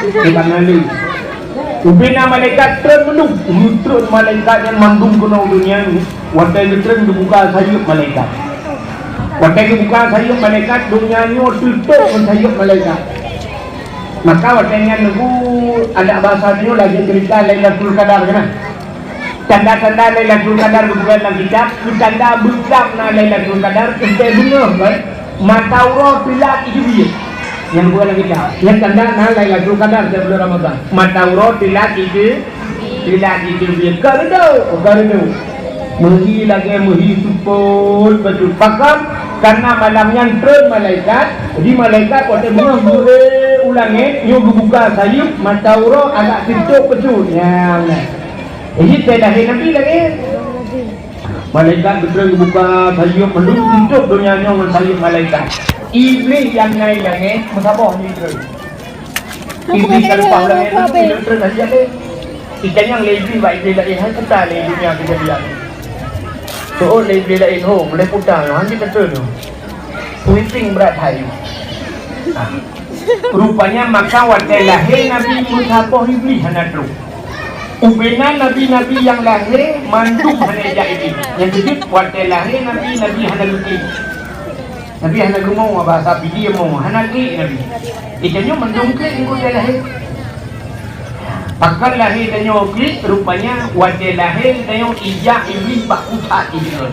Di mana le? Ubena malaikat treun mandum. Treun malaikat nyan mandum keunoe donya nyoe. Watée geutreun geubuka sayeuep malaikat. Watée geubuka sayeuep malaikat, donya nyoe teutôp ngon sayeuep malaikat. Maka watée nyan neugui adak basa nyoe lagée ceurita Lailatul Qadar keunan. Tanda-tanda Lailatul Qadar geupeugah lam kitab, keu tanda beuklam na Lailatul Qadar, teuntée beungoh, kan? Mata uroe teulat iteubiet. Nyang geupeugah lam kitab. Nyan tanda na Lailatul Qadar di buleuen Ramadhan. Mata uroe teulat iteu-, teulat iteubiet. Ka reudôk, ka reudôk. Meuhi lagée meuhi seupôt bacut. Pakon? Karena malam nyan treun malaikat, jadi malaikat watée beungoh geu-, eh, u langét, nyoe geubuka sayeuep, mata uroe agak teutôp bacut. Nyan. Jadi, teuh lahé Nabi lagée. Malaikat geutreun geubuka sayeuep mandum, tuntut donya nyoe ngon sayeuep malaikat. Iblih nyang na i langét meusaboh jitreun. Iblih ka leupah u langét, iblih treun hana jijak lé. Itanyong lé Iblih bak iblih laén, hai puta lé donya keujadian. Seuôt lé iblih laén, ho, mulai puta nyoe, hana jitreun nyoe. Puiting brat hai. Ah. Rupanya maka watée lahé Nabi meusaboh iblih hana trok. Ubena nabi-nabi nyang lahé mandum hana jak iblih. Nyang keujeuet watée lahé nabi, nabi hana geuklik. Nabi hana geumong, bahasa Pidie mong, hana klik nabi. Itanyoe mandum klik watée lahé. Pakon lahé tanyoe klik, rupanya watée lahé tanyoe ijak iblih bak pusat iblih.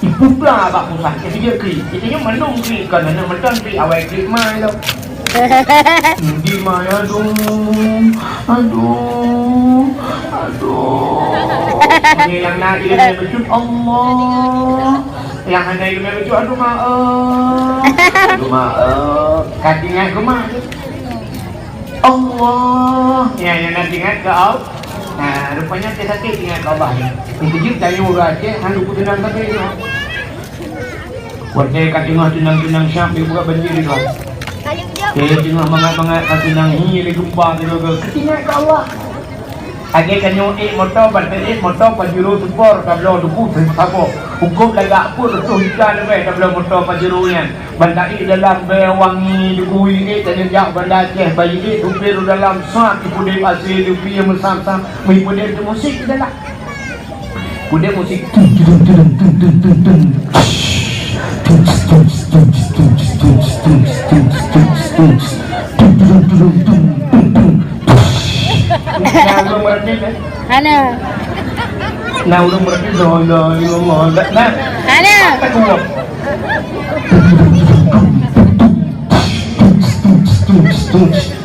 Iputa bak pusat, keu dia klik. Jadi nyoe mandum klik, kon hana meuton klik, awai klik mai tu. Di mai, aduh, aduh, aduh. Ni nyang na ileumèe bacut, Allah. Nyang hana ileumèe bacut, aduh, maaf. Aduh, maaf. Ka teuingat keu mak. Allah. Ya, nyang na teuingat keu Allah. Nah, rupanya dia sakit ingat keu Allah ni. Dikeujeuet tanyoe ureueng Aceh, hana kuteunang sabe nyoe. Watèe ka teungoh teunang-teunang siap, dia buka banjir itu. Dia teungoh mangat-mangat ka teunang, hi lé gempa tu ke. Keuingat keu Allah. Lagèe tanyoe ék moto, ban ék moto Pajero Sport, tabloe tuku saboh. Hukôm lagak pun reutôh juta leubeh tabloe moto Pajero nyan. Ban taék dalam bèe wangi, dikui ék tanyoe jak Banda Aceh, bayi ék tupèe dalam sak, ipudép asé, dipie meusam-sam, meuipudép teumusik di dalam. Pudép musik. Nah, ureueng meureuti, eh? Hana. Nah, ureueng meureuti, la ilaha illallah. Nah. Hana. Tak kuat.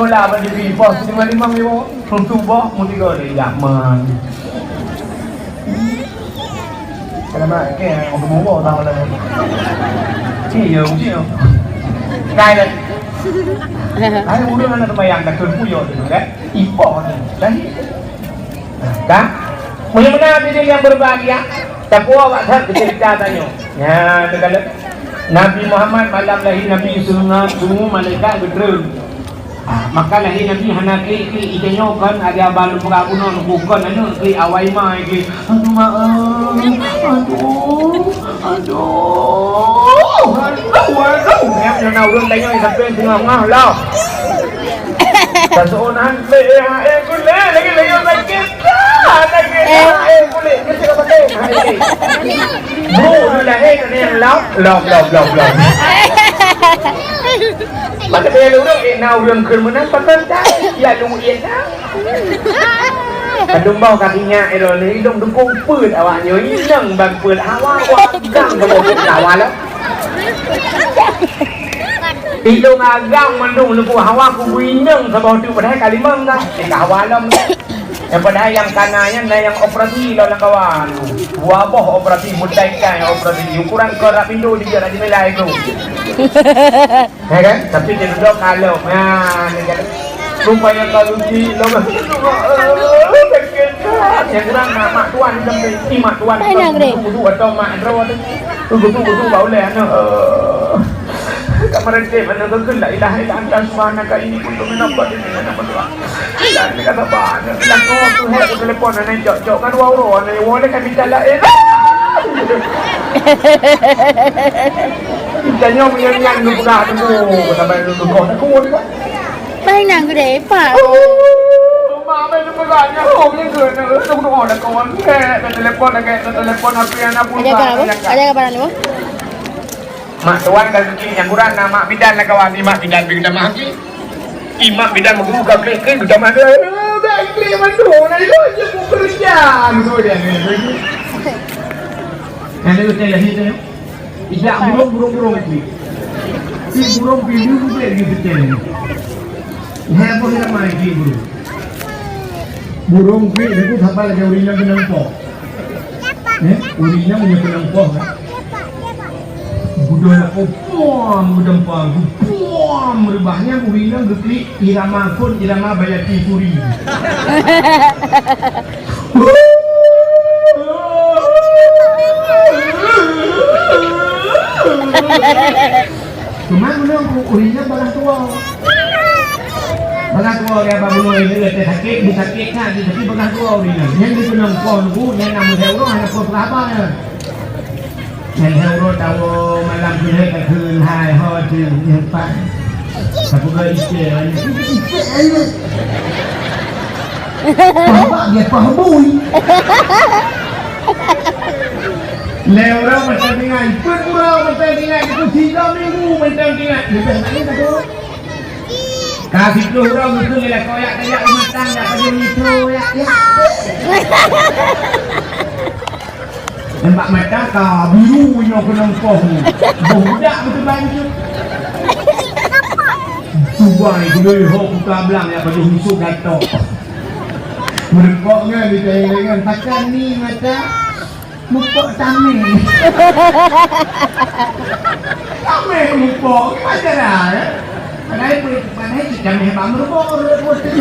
bola bak T V, poh lima lima ribu. Untuk boh, mu tiga lé, ya, man. Kenapa? Oke, untuk mau boh, tahu lah. Cik, ya, cik, ya. Kai dah. Hai, udah anak sembahyang, dah kena puyuh tu, kan? Ipoh ni, dah ni. Kan? Mulia-mulia hadirin yang berbahagia, takwa awak that cerita tanya. Ya, tu kalau Nabi Muhammad malam lahir Nabi sungai sungu malaikat geutreun. Ah, maka lahé Nabi hana klik-klik, ija nyoe kon ada abang lumpur bunoe, bukan aneuk klik awai mai klik. Aduh, mak, eh. Aduh, aduh, aduh, aduh. Nyak nyoe na ureueng tanyoe sampai teungoh-ngoh lah. Taseunan lé, eh, eh, kulé, lagi, lagi sakit. Ah, sakit. Ah, eh, kulé, sakit apa, sakit? Ah, eh. Bu, lu lahé kena yang lom, lom, lom, lom, lom. Maka saya lurus, eh, na ureueng keu meunan, pakon tak? Ya, lu, iya, tak? Kadung bau kaki nyak, eh, lom, hidung dukung peuet awak nyoe, inong bang peuet, hawa, wah, gang, bang peuet, hawa, lom. Hidung agang mandum, lupuk hawa, kubu inong, saboh tu, padahal kalimong, kan? Eh, hawa, lom. Yang padahal yang kana nyan na nyang operasi lom lam kawan. Dua boh operasi, mudah ikai operasi. Ukuran keu rak pintu dijak dak jimilai tu. Ya kan? Tapi dia duduk kalau. Nah, dia kata, rupanya kalau di lom. Yang kurang nak mak tuan sampai. Ih, mak tuan. Wudu atau mak draw tu. Wudu, wudu, bau leh anak. Kamar dia mana tu la ilaha illa anta subhanaka inni kuntu minadh dhalimin. Dan dia kata, "Bah, nak bilang kau tu, hai, aku telepon anak cok-cok kan, wah, wah, anak wah, dia kan minta lain." Tanya punya nyan lu pegang tu, sampai lu tu kau nak kau dia. Paling nak gede, Pak. Oh, mak, apa itu pegang? Oh, punya ke, nak tu doa dah kawan. Eh, nak telepon lagi, nak telepon H P anak pun. Ada apa, apa? Ada apa, apa? Mak tuan dan klik nyang kurang na mak bidan lah kawan, ni mak bidan bagi tamah klik. Ni mak bidan meugu ka klik-klik, geutamah dua. Dah klik mandum, na ilok je pekerja, gitu dia. Ada betul ya, gitu ya. Tidak burung, burung, burung itu. Si burung pilu tu dia gitu dia. Heboh ramai si burung. Burung pih itu siapa lagi urang yang kenang poh. Eh, urang yang punya kenang poh kan. Gudang aku pom, gudang pom, pom, rebahnya urang yang geklik irama pun irama bayati suri. Cuma guna urang yang barang tua. Barang tua dia apa bunuh ini, dia sakit, dia sakit kan, dia sakit barang tua urang yang. Yang dia kena kau nunggu, yang nama saya urang, hanya kau berapa ya? Yang saya urang tahu malam tu, dia kata, "Hai, ho, dia, dia, Pak." Tapi kalau isteri, isteri, Bapak dia pahbui. Lé uroe mantong tinggai, peuet uroe mantong tinggai, itu tiga minggu mantong tinggai. Leubeh laén ka tu. Ka siplôh uroe meukeue lé koyak tajak rumatang, jak pajoh nito, ya, ya. Nampak mata ka biru nyoe keunong poh. Boh budak beuteubai bacut. Tubai guloi ho kuta blang ya pajoh musoh gatok. Meureumpok nyan di tengah-tengah takkan ni mata mupok tameng. Tameng mupok, macam mana, eh? Padahai, padahai kita meh bak meureumpok ureueng putih.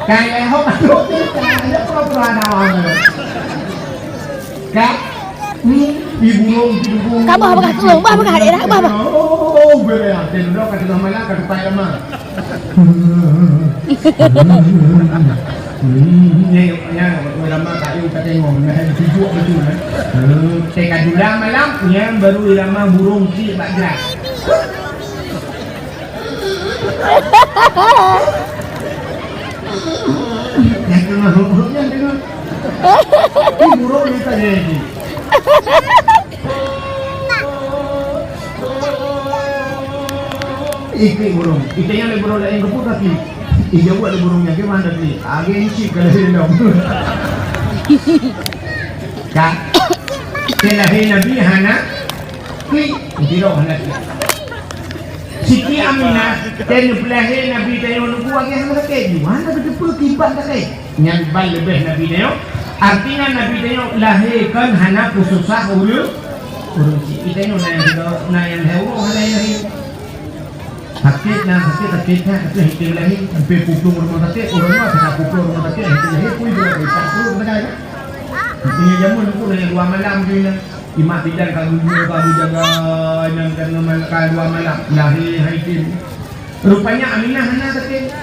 Kai lehok tu, ada pura-pura ada orang. Ka? Hmm, di burung, di burung. Ka bah bagah tu, bah bagah, dek dah, bah, bah. Oh, bere, ah, tendok ka tengah malam, ka tupai lama. Hmm, ya, ya, ya, lama tak yuk ka tengok, nah, tujuh betul, eh. Hmm, teka dula malam, ya, baru lama burung cik bak gerak. Yang tengah huruf-huruf yang tengah. Ini burung ni tadi lagi. Iklik burung. Ikliknya lagi burung lain keput kaki. Ija buat lagi burung yang gimana tadi? Agi isi kalau dia dong. Kak, telahi Nabi hana klik. Tidak hana klik. Siti Aminah, teuh neupeulahé Nabi tanyoe nunggu lagèe hana sakét, di mana beuteupeue kiban sakét. Nyan ban leubeh Nabi tanyoe, artinya Nabi tanyoe lahé kon hana peususah ureueng, ureueng chik. Di tanyoe na nyang, na nyang lhèe uroe hana lahé. Sakét na, sakét, sakét na, tapi hana lahé. Sampai pukul rumah sakit, ureueng nyoe sudah pukul rumah sakit, hana lahé, pui beurangkat, pui beurangkat. Artinya jameun nunggu na nyang dua malam tu na. Imak bidan ka geujok, ka geujaga, nyan ka ngeuma-, ka dua malam. Lahé hai tem. Rupanya Aminah hana teuke.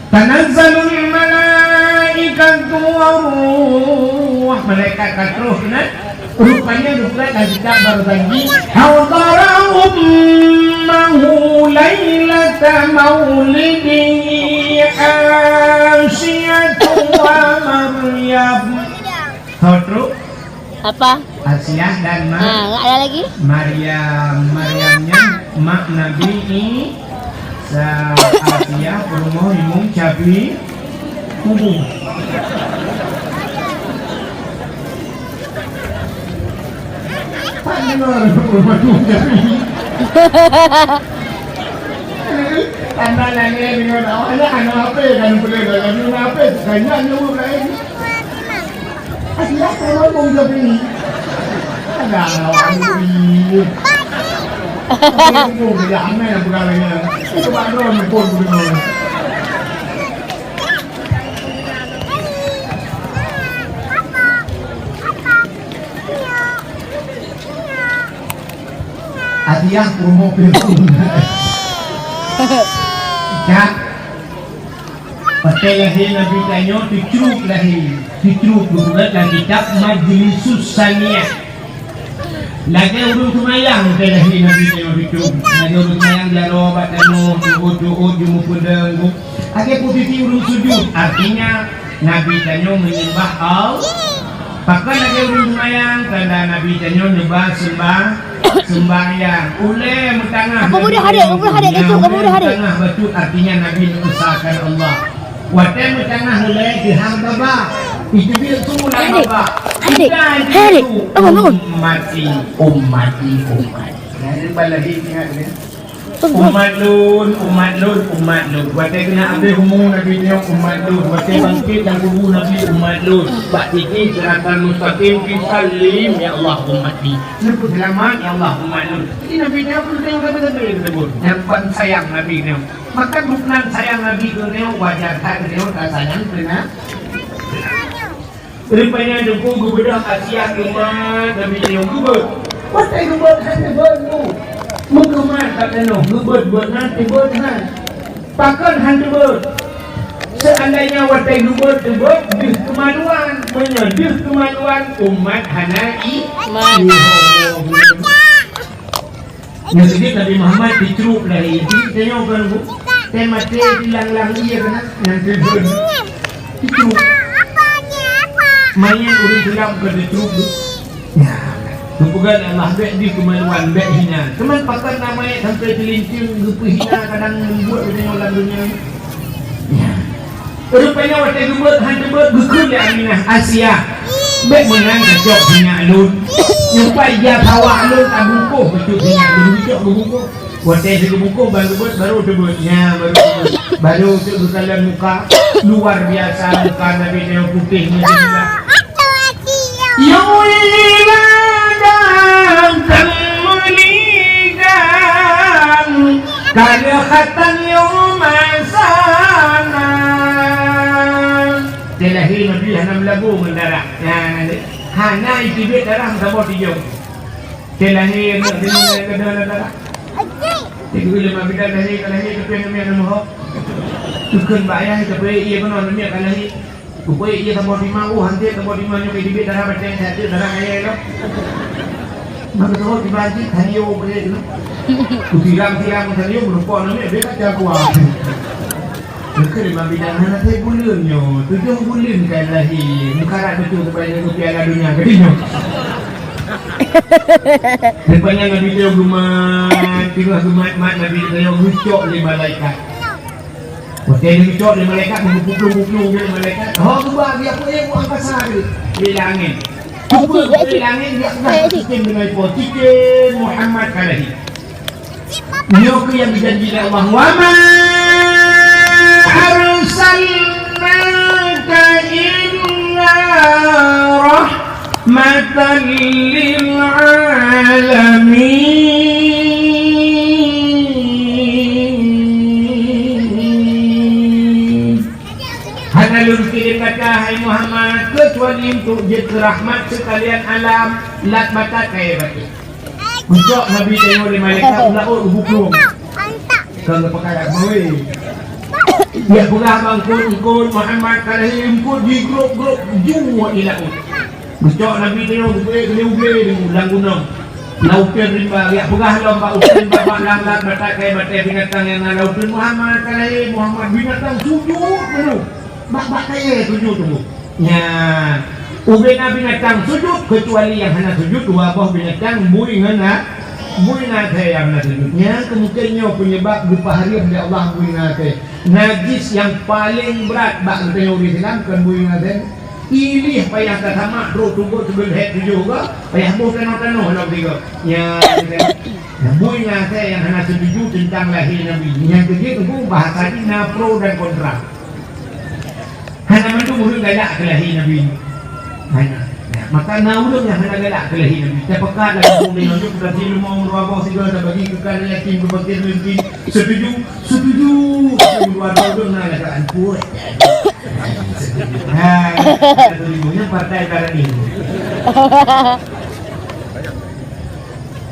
Tanazzalul malaikatu war ruh. Malaikat ka troh keunan. Rupanya duklat lam kitab Barzanji. Hadara ummahu lailata maulidihi Asiyatu wa Maryam. Ho trok? Apa? Asiah dan Ma-, ah, ada lagi? Maryam. Maryam nyan mak Nabi Isa. Asiah peurumoh Imum Syafi'i kubu. Pan deungoe peurumoh Imum Syafi'i. Tanda nangis deungon awak nyan hana ape kan, boleh dah, tapi hana ape, banyak nyuruh lain. Asyik apa ngomong tapi ni? Ada awak ni. Ngomong dia aneh bukan lagi. Itu baru pun betul. Hadiah promo peureulèe. Dak. Watèe lahé Nabi tanyoe teucruk lahé. Teucruk geupeugah lam kitab Majlisus Saniah. Lagèe ureueng seumayang watèe lahé Nabi tanyoe teucruk. Lagèe ureueng seumayang jaroe bak tanoh, tuôt-tuôt, jimeupeudeueng. Lagèe posisi ureueng sujud, artinya Nabi tanyoe menyembah Allah. Pakon lagèe ureueng seumayang, tanda Nabi tanyoe neuba seumbah Sembahyang, ulèe meutanggah. Apa boleh Nabi hadir? Apa boleh hadir? Nyan, itu apa boleh hadir? Meutanggah bacut artinya Nabi neupesakan Allah. Watèe meutanggah ulèe teuhah baba. Itu dia tu lah baba. Hadir. Hadir. Bangun, bangun. Ummati, ummati, ummati. Jadi balahi ingat ni. Umat lôn, umat lôn, umat lôn. Watèe keuneuk abéh umu Nabi nyoe umat lôn. Watèe bangkét lam kubu Nabi umat lôn. Bak titik siratal mustaqim, fi sallim, ya Allah, ummati. Neupeu seulamat, ya Allah, umat lôn. Jadi Nabi nyoe pun teunyong sabe-sabe teusebut. Nyan ban sayang Nabi nyoe. Maka bukon sayang Nabi keu nyoe wajar that nyoe rasanya keu na. Rupanya Teungku geubeudôh Asia geumat Nabi nyoe geubeuet. Watèe geubeuet hana teubeuet bu. Meukeumat ka tanoh geubeuet-beuet na teubeuet na. Pakon hana teubeuet? Seuandainya watèe geubeuet teubeuet deuh keumaluan. Meunyoe deuh keumaluan umat hana i-, iman. Nyoe sidéh Nabi Muhammad dicrup lahé, di tanyoe kan bu, teumaté di lang-lang ié keunan nyang teubeuet. Dicrup. Manyét ureueng Islam ka dicrup bu. Ya. Geupeugah Allah bèk di keumaluan, bèk hina. Teuma pakon na manyét sampai teulinteung geupeuhina kadang leumbot geutanyoe lam donya. Ya. Rupanya watèe geubeuet hana teubeuet geukheun lé Aminah, "Asia, bèk meunan kacok sinyak lôn. Nyupai jak sawak lôn tabungkôh bacut sinyak lôn." Geucok geubungkôh. Watèe sigeubungkôh ban geubeuet baru teubeuet. Nya baru teubeuet. Baru teuk geukalon muka. Luar biasa muka Nabi nyoe putéh meujadi. Yôh ladang teumeuligang, ka lheueh khatan yôh masa na. Teulahé Nabi hana meulabu ngon darah. Nyan, hana iteubiet darah meusaboh tijông. Teulahé aneuk deungon darah. Teungku lé ma bidan lahé ka lahé, tapi aneuk miet aneuk meuhok. Teukheun bak ayah, tapi ié keunoe aneuk miet ka lahé. Kupeuék ié saboh timah, oh, hanté saboh timah nyoe ka jibit darah bateng, jatuh darah kayèe lom. Maka saboh timah jih, tanyoe peuék lom. Kusiram-siram tanyoe, meureumpok namiet, bèk kacau kuah. Maka lima bidang hana saya buleuen nyoe, tujoh buleuen ka lahé, meukarat beutôi supaya nyoe Piala Dunia ka nyoe. Rupanya Nabi nyoe geumat, teungoh geumat-mat Nabi nyoe geucok lé malaikat. Watèe geucok lé malaikat, geupuklong-puklong lé malaikat. Ho geuba geujak peuék u angkasa lé langèt. Kupeue lé langèt, geujak peugah cicém deungon ipo, cicém Muhammad ka lahé. Nyoe keuh nyang geujanji lé Allah, "Wa ma arsalnaka illa rahmatan lil alamin." Hana lôn kirém gata, hai Muhammad, keucuali untuk jeuet keu rahmat seukalian alam, lat batat kayèe batèe. Geucok Nabi tanyoe lé malaikat u laôt u bukông. Kon geupeugah dak mawe. Geujak peugah bak eungkôt, "Eungkôt, Muhammad ka lahé." Eungkôt jigrôp-grôp jeuet u laôt. Geucok Nabi tanyoe geupeuék keu lé ubé di lam gunong. Lam uteuen rimba, geujak peugah lom bak uteuen, bak, bak lam, lam, batat kayèe batèe binatang nyang na lam uteuen, "Muhammad ka lahé, Muhammad." Binatang sujut penuh. Bak, bak kayèe sujut teungku. Nyan, ubé na binatang sujut, keucuali nyang hana sujut dua boh binatang, bui ngon a-, bui ngon asèe nyang hana sujut. Nyan keu mungken nyoe peunyebab geupeuhareuem lé Allah bui ngon asèe. Najis nyang paleng brat bak geutanyoe ureueng Islam kon bui ngon asèe. Ilèh payah tasamak trôk tubôh sibeuleuhèk tujoh goe, payah boh tanoh-tanoh lom sigoe. Nyan, nyan bui ngon asèe nyang hana setuju teuntang lahé Nabi. Nyan keuh jeuet teungku bahasa jih na pro dan kontra. Hana mandum ureueng galak keu lahé Nabi. Hana. Nah, maka na ureueng nyang hana galak keu lahé Nabi. Tapeugah lam kampung deungon jeuet, tasi leumo meurua boh sigoe, tabagi keu kara yatim, keu fakir miskin. Setuju? Setuju. Tapi meurua boh ureueng na galak, ampun. Nah, setuju. Nyan partai barani.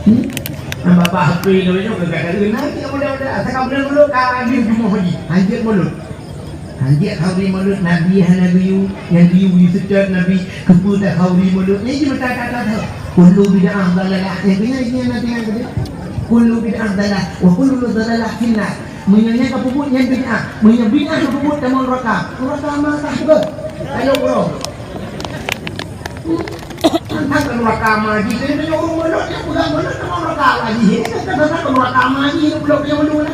Hmm? Nyan babah H P lôn nyoe keu gata. Nanti mudah-mudahan, asai ka buleuen mulod ka lheueh jeuet mulod. Hanjeuet mulod. Hanjeuet khauri mulod, Nabi hana geuyue, nyang geuyue, geuyue seutôt Nabi, keupeue takhauri mulod. Nyan jih meuta-, ta-, ta-, ta-, kullu bid'ah dhalalah. Eh, keunya, keunya, nanti, nanti. Kullu bid'ah dhalalah, wa kullu dhalalatin finnar. Meunyoe nyan kapeubuet nyan bid'ah, meunyoe bid'ah kapeubuet tamong neuraka. Neuraka mah tah beuh. Ayo, bro. Hmm. Teuntang keu nuraka maji, keu nyoe ureueng mulod nyang peugah mulod teuma nuraka maji. Teuntang keu nuraka maji, nyang mulod nyang mulod.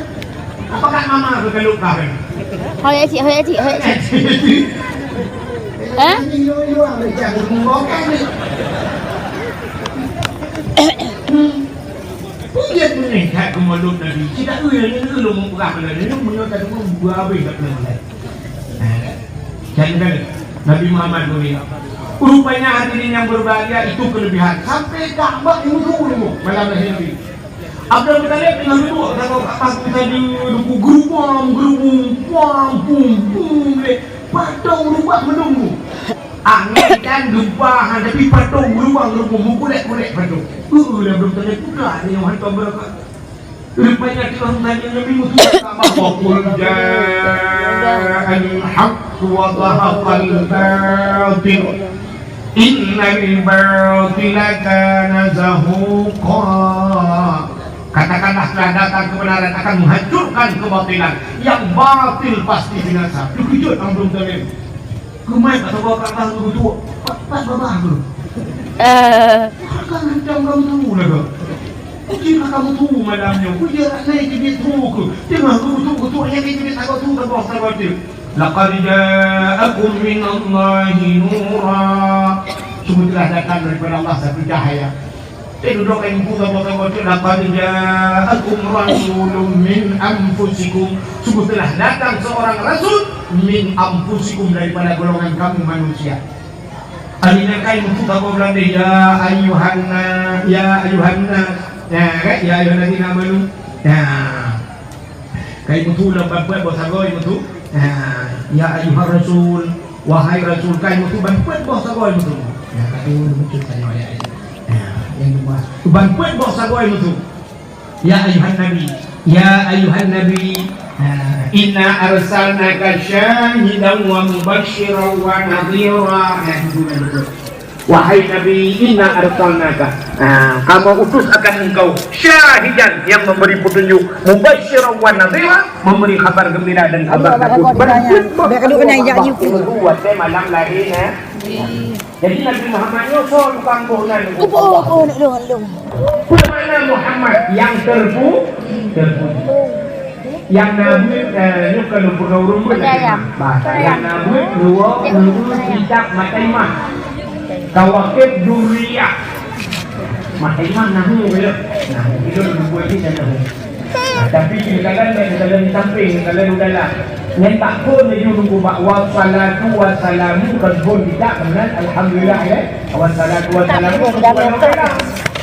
Apakah mama keu keu luka kan? Hoi, Acik, hoi, Acik, hoi, Acik. Hah? Ini luar-luar, dia jangan ngomong kan ni. Hmm. Peue jeuet meunan that keu mulod Nabi? Cit taeu nyang nyoe lôn peugah keu lôn, nyoe meunyoe tadeungoe beu habéh that keu lôn. Nah, kan? Nabi Muhammad dunia. Rupanya hadirin yang berbahagia, itu kelebihan. Sampai Ka'bah itu dulu malam lahir Nabi. Abdul Muttalib teungoh duduk sagoe kat atas kuda, geurubum, geurubum, puang, pum, pum, lé. Patong rubah meudum. Angén kan gempa, ha, tapi patong rubah, geurubum, meukulek-kulek patong. Uh, Abdul Muttalib peugah, nyoe hantom beureukat. Rupanya Tuhan tanya Nabi Musa, "Wa qul ja'al haqq wa zahaqal batil. Innal batila kana zahuqa." Katakanlah, telah datang kebenaran akan menghancurkan kebatilan. Yang batil pasti binasa. Terkejut Abdul Muttalib. Keumat atawa kakang geutuek, pat, pat babah tu. Eh. Kakang hantom kamu tu laga. Uji ka kamu tu malam nyoe, uji aneuk jeuet tu ke. Teungoh geutuek-geutuek nyang jeuet sagoe tu, sagoe, sagoe tu. Laqad ja'akum minallahi nura. Sungguh telah datang daripada Allah satu cahaya. Eh, dudoe kayée muphom saboh-saboh cit, "Laqad ja'akum rasulun min anfusikum." Sungguh telah datang seorang rasul min anfusikum, daripada golongan kamu manusia. Akhirnya kayée muphom saboh Beulanda, "Ya ayyuhan na-, ya ayyuhan nas." Ya, kan? "Ya ayyuhalladzina amanu." Ya. Kayée muphom lom ban peuet boh sagoe muphom. Ha, "Ya ayyuhar rasul, wahai rasul," kayée muphom ban peuet boh sagoe muphom. Ya, kata muphom tanya ya. Ha, nyang dua. Ban peuet boh sagoe muphom. "Ya ayyuhan nabi, ya ayyuhan nabi, ha, inna arsalnaka syahidan wa mubasysyiran wa nadhira." Ha, itu kan betul. "Wahai Nabi, inna arsalnaka," ah, "Kamoe utus akan engkau, syahidan," yang memberi petunjuk, "mubasysyiran wa nadhira," memberi kabar gembira dan kabar takut. Berikut bahwa Allah watée malam lahir, eh. Jadi Nabi Muhammad nyoe soe tukang boh nan? Upo, upo, nak dong, nak dong. Peue makna Muhammad? Yang terpu-, terpuji. Nyang na buet, eh, nyoe ka lôn peurunoe ureueng buet. Nyang na buet dua puluh kitab Mataimah. Kawakib Durriyah. Mataimah nahu, ya. Nah, itu lôn buet di sana. Nah, tapi di dalam, di dalam samping, di dalam udara. Nyan tak pun laju nunggu bak wassalatu wassalamu, kan pun tidak, kemudian alhamdulillah, ya. Wassalatu wassalamu ala Rasulillah.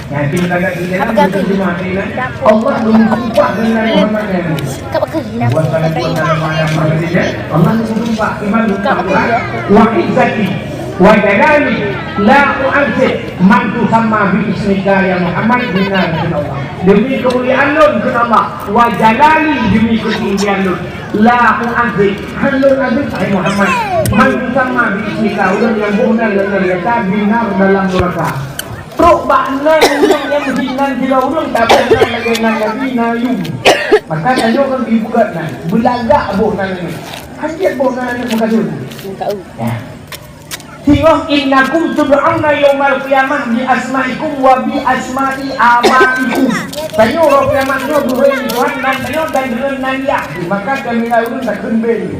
Nah, kita kata kita dalam berterjemah, ya. Allah bersumpah dengan Muhammad Nabi. Wassalatu wassalamu ala Muhammadin, ya. Allah bersumpah, iman bersumpah, "Wa izzati wa jalali la u'azzib man tusamma bi ismika ya Muhammad," benar kata Allah. "Demi kemuliaan lôn," kata Allah, "wa jalali," demi ketinggian lôn, "la u'azzib," hana lôn azab, hai Muhammad, "man tusamma bi ismika," ureueng nyang boh nan lôn nan gata, "binnar," dalam neraka. Trok bak nan ureueng nyang meuhina sidroe ureueng, tapi nan lagèe nan Nabi na yum. Maka tanyoe kan dibuka nan, beulagak boh nan nyoe. Hanjeuet boh nan nyoe meukadeun. Ya. Singoh, "Innakum tud'auna yaumal qiyamah bi asma'ikum wa bi asma'i abaikum." Tanyoe uroe kiamat nyoe geuhôi Tuhan nan tanyoe dan deungon nan yah. Maka kami ureueng takheun beu.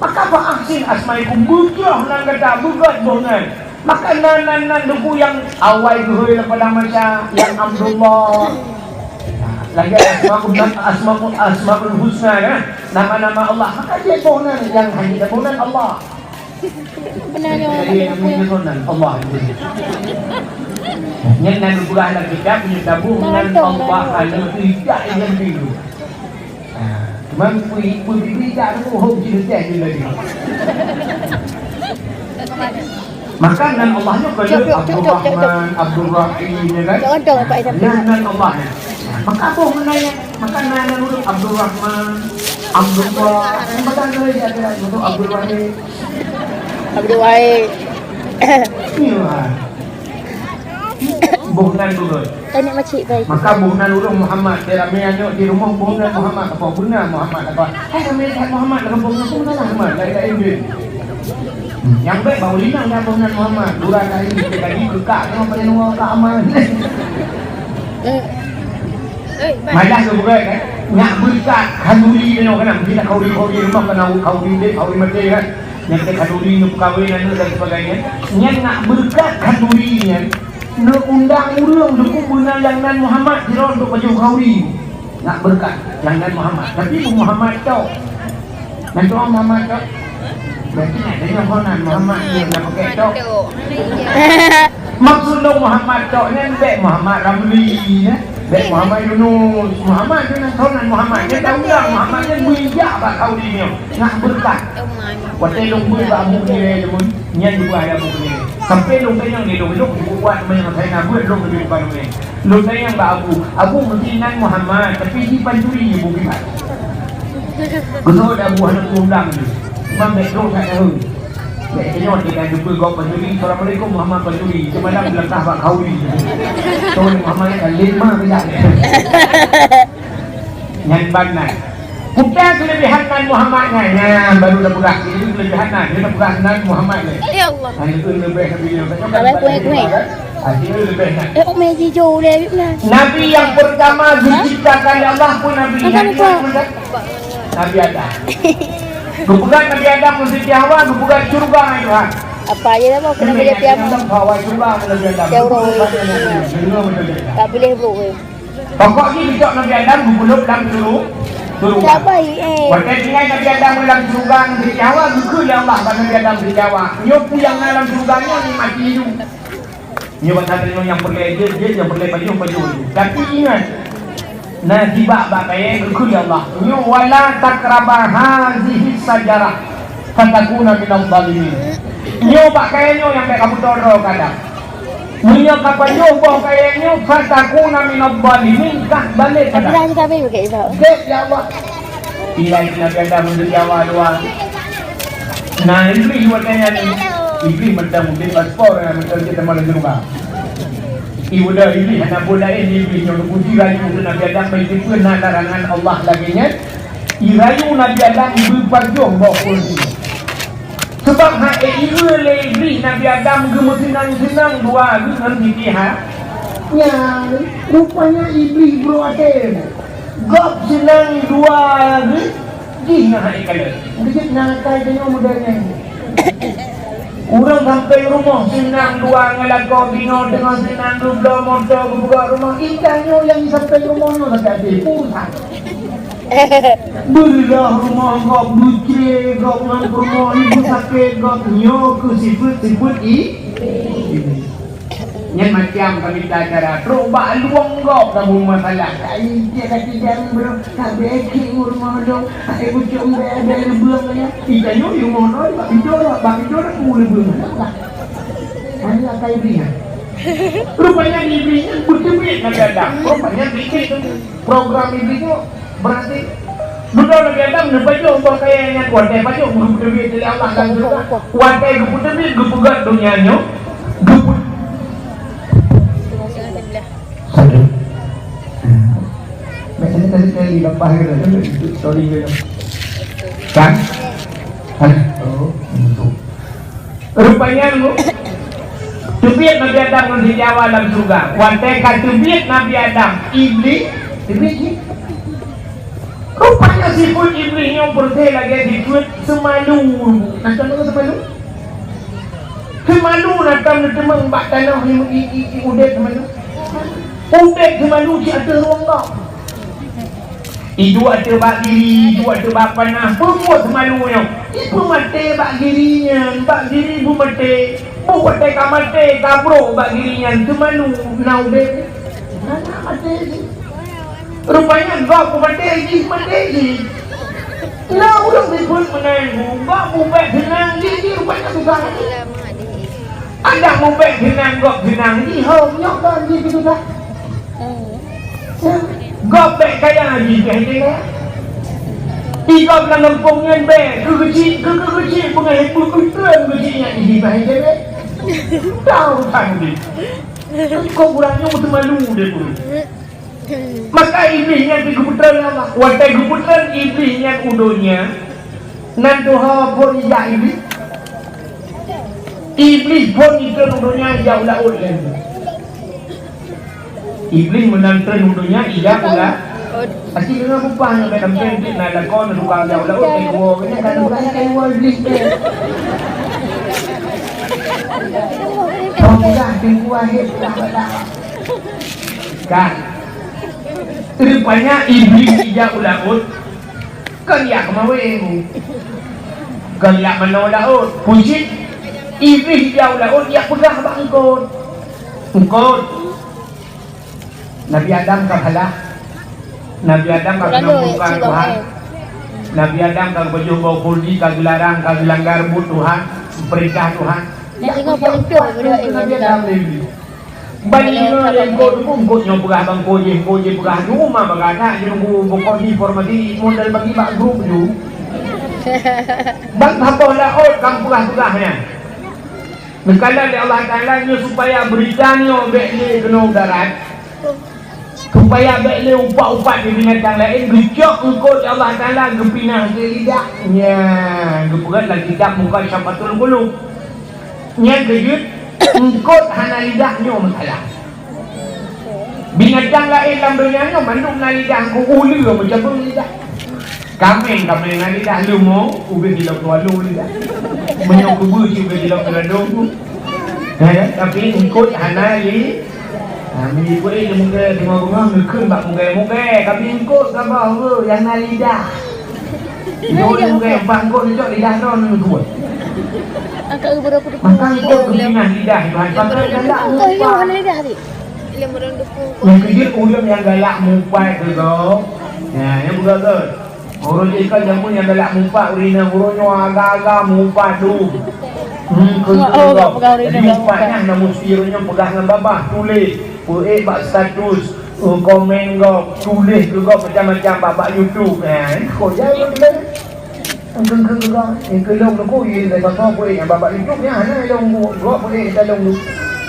Maka fa ahsin asma'ikum, beugöt nan gata, beugöt boh nan. Maka nan, nan, nan Teungku nyang awai geuhôi lam padang mahsyar, nyang Abdullah. Lagèe asmaul, asmaul, asmaul husna kan? Nama-nama Allah. Maka jeuet boh nan, nyang hana boh nan Allah. Benar nyoe. Jadi, nama boh nan Allah. Nyan nan geupeugah lam kitab, nyan taboh nan Allah, hana tidak yang dulu. Ha, cuman pui-, pui-, pui-, tak tahu, hom cerita je lagi. Maka nan Allah nyoe kan Abdul Rahman, Abdul Rahim, ya kan? Nan, nan Allah nyoe. Maka apa menanya? Maka nan, nan ureueng Abdul Rahman, Abdullah. Yang batang tu dia ada, Abdul Wahid. Abdul Wahid. Iya. Boh nan ureueng. Tanya makcik baik. Maka boh nan ureueng Muhammad. Dia ramai aneuk di rumah boh nan Muhammad. Apa beuna Muhammad apa? Hai ramai that Muhammad dalam boh nan pun salah Muhammad. Lain-lain dia. Nyang bèk bak ureueng inong nyang boh nan Muhammad. Gura tadi, tadi keukak tengok pada nunggu ka aman. Malah geupeugah kan, nyak beureukat khanduri nyoe kan, mungkin khanduri-khanduri rumoh kan, khanduri udép, khanduri maté kan. Nyang keu khanduri nyoe peukawen aneuk dan sebagainya. Nyan nyak beureukat khanduri nyan, neuundang ureueng dukung beuna nyang nan Muhammad sidroe untuk pajoh khanduri. Nyak beureukat nyang nan Muhammad. Tapi Muhammad tok. Nan tu Muhammad tok. Berarti nak deungoe nan Muhammad nyan na pakai tok. Maksud lôn Muhammad tok nyan bèk Muhammad Ramli, ya. Bèk Muhammad Yunus. Muhammad tu nan thôn nan Muhammad. Nyan tahu dah Muhammad nyan meujak bak khanduri nyoe. Nyak beureukat. Watèe lôn beuet bak Abu Hurairah teuma, nyan dua ayat Abu Hurairah. Sampai lôn tanyong di lôn, lôn buat meunyoe saya nak beuet lôn lebih depan mungkin. Lôn tanyong bak Abu, "Abu, meusti nan Muhammad, tapi di pancuri nyoe bukon." Beutôi dah Abu hana peundang tu. Cuma bèk lôn nak tahu. Bèk tanyong dia kan jumpa gob pancuri, "Assalamualaikum Muhammad pancuri." Cuma dah belakang bak khanduri. Tuan Muhammad kan lima kejap. Nyan ban nan. Peue keulebihan nan Muhammad nyan? Nyan baru tapeugah. Ini keulebihan nan. Dia tapeugah nan Muhammad ni. Ya Allah. Nah, itu leubeh Nabi yang tanya. Abang kuih, kuih. Ah, dia leubeh nan. Eh, Umi Jijo boleh ambil nan. Nabi yang pertama diciptakan oleh Allah pun Nabi. Nabi Adam. Geupeugah Nabi Adam ngon Siti Hawa, geupeugah syurga ngon Tuhan. Apa aja dah, Bang? Kena kerja tiap. Hawa syurga ngon Nabi Adam. Tiap orang. Dengar betul tak? Tak boleh, bro. Pokok jih geucok Nabi Adam geupeulheueh lam syuru-, syurga. Tak baik, eh. Watèe tinggai Nabi Adam lam syurga ngon Siti Hawa, geukheun lé Allah bak Nabi Adam Siti Hawa, "Nyoe peue nyang na lam syurga nyoe nikmat laju. Nyoe bak that nyoe nyang peureulèe jeuet, jeuet, nyang peureulèe pajoh, pajoh laju. Tapi ingat, na sibak bak kayèe geukheun lé Allah, nyoe wala taqraba hazihi syajarah fatakuna minadh dhalimin." Nyoe bak kayèe nyoe nyang bèk kamoe toro kadang. Meunyoe kapajoh boh kayèe nyoe, fatakuna minadh dhalimin, kah balek pada. Abdullah ni kami pakai itu. Dek, ya Allah. Ilai Nabi Adam untuk Jawa dua. Nah, Iblis buat kayèe ni. Iblis macam mungkin paspor yang macam kita malam juga. Ibu dah Iblis anak buah lain Iblis yang puji rayu ke Nabi Adam, baik itu nak larangan Allah lagi nya. Irayu Nabi Adam berpajoh boh kursi. Sebab hana ieu lé Iblih Nabi Adam geumeuseunang-seunang dua geuh ngon Siti Ha-, nyan, rupanya Iblih bro até. Gob seunang dua geuh jih ngon hai kalon. Geujeuet nangkai tanyoe muda nyan. Ureueng sampéng rumoh seunang dua ngon lakoe binoe teungoh seunang geubloe moto geupeugah rumoh. Indah nyoe nyang sampéng rumoh nyoe sakai até. Pusat. Beulah rumoh gob, beucre gob ngon peurumoh, ibu sakét gob, nyoe keuh sifeuet-sifeuet i-, nyan macam kami cara trok bak lueng gob kamu masalah. Kai dia kaki jam bro, tak beki rumah dong, tak ibu cok mbak ada rebuang ya. Ika nyoe di rumah dong, bak pintu dong, bak pintu dong, aku rebuang. Hanya kai dia. Rupanya di Iblih nyan beuteubiet Nabi Adam. Rupanya bikin program Iblih nyoe. Berarti beutôi Nabi Adam neupajoh boh kayèe nyan, watèe pajoh geupeuteubiet lé Allah lam syeuruga. Watèe geupeuteubiet geupeugöt donya nyoe, geupeu-, Satu. Biasanya tadi saya di lepas gitu, kan? Sorry gitu. Kan? Ada. Oh, untuk. Rupanya, teubiet Nabi Adam ngon Siti Hawa lam syeuruga. Watèe ka teubiet Nabi Adam, Iblih teubiet jih. Rupanya sifeuet Iblih nyoe peureulèe lagèe sifeuet seumalu. Nah, contoh seumalu. Seumalu na tom neuteumeung bak tanoh i, i, i, i udép seumalu. Udép seumalu cit ateueh rueng gob. Iduek ateueh bak giri, iduek ateueh bak panah, peue buet seumalu nyoe? Ipeumaté bak giri nyan, bak giri peumaté. Boh watèe ka maté, ka brok bak giri nyan, seumalu na udép. Hana maté jih. Rupanya gob peumaté jih, maté jih. Na ureueng sifeuet meunan, gob bubèk seunang jih, jih rupanya susah jih. Adak mubèk seunang gob seunang jih, hom nyoe kon jih susah. Gob bèk kaya jih, bèk kaya. Di gob lam gampông nyan bèk, keu keuchik, keu, keu keuchik, beungoh beukeutreun keuchik nyan jih, bèk kaya. Tahu kan jih. Kok ureueng nyoe teumalu deh pun. Maka Iblih nyan geupeutreun lé Allah. Watèe geupeutreun Iblih nyan u donya, nan tuha phon ijak Iblih. Iblih phon ikheun u donya ijak u laôt lé. Iblih meunan treun u donya ijak u laôt. Aci deungoe bubah nyang bèk tampéng, na lakoe, na tukang jak u laôt, eh, woe, nyan ka tukang jak woe Iblih teuh. Kau peugah teungku Wahid peugah bak. Kan? Rupanya Iblih ijak u laôt. Kon jak keumawé, Bu. Kon jak manoe laôt. Pucit, Iblih ijak u laôt, jak peugah bak eungkôt. Eungkôt. Nabi Adam ka salah. Nabi Adam ka keunong murka Tuhan. Nabi Adam ka geupajoh boh khuldi, ka geularang, ka geulanggar buet Tuhan, peurintah Tuhan. Nabi Adam lé. Ban ingat lé eungkôt, eungkôt nyoe peugah bak eungkôt jih, eungkôt jih peugah, nyoe ma bagah that, jih nunggu bukon informasi model bagi bak grup ju. Ban saboh laôt ka peugah-peugah nyan. Neukalon lé Allah Taala nyoe supaya beurita nyoe bèk lé keunoe darat, supaya bèk lé upat-upat di binatang laén, geucok eungkôt lé Allah Taala geupinah keu lidah. Nyan geupeugah lam kitab Mukasyaful Qulub. Nyan keuh jeuet, eungkôt hana lidah nyoe masalah. Binatang laén lam donya nyoe mandum na lidah, eungkôt uleue meucabeueng lidah. Kaméng, kaméng na lidah, leumo, ubé silop tualo lidah. Meunyoe keubeue cit ubé silop tualo. Eh, tapi eungkôt hana li-, nah, meunyoe ibu eh, munggai teungoh beungoh, neukheun bak munggai-munggai, tapi eungkôt saboh, nyang na lidah. Nyoe lôn keu bang kon cok lidah droe nyoe dua. Angkat ubé aku. Maka ikut kepinah lidah Tuhan. Pakai galak mupa. Nyang keujeuet ureueng nyang galak mupa keu gob. Nah, nyang beugöt-göt. Ureueng jih kan jameun nyang galak mupa ureueng inong, ureueng nyoe agak-agak mupa tu. Hmm, keu gob. Jadi mupa nyan na musti ureueng nyoe peugah ngon babah, tuléh, peuék bak status. Oh, komen gob, tuléh keu gob macam-macam bak, bak YouTube. Eh, kok jauh tu leh. Engkeung-keung keu gob. Eh, keu lôn tu, ye, dari bak gob, eh, bak, bak YouTube nyan, hana lôn gob, eh, kita lôn tu.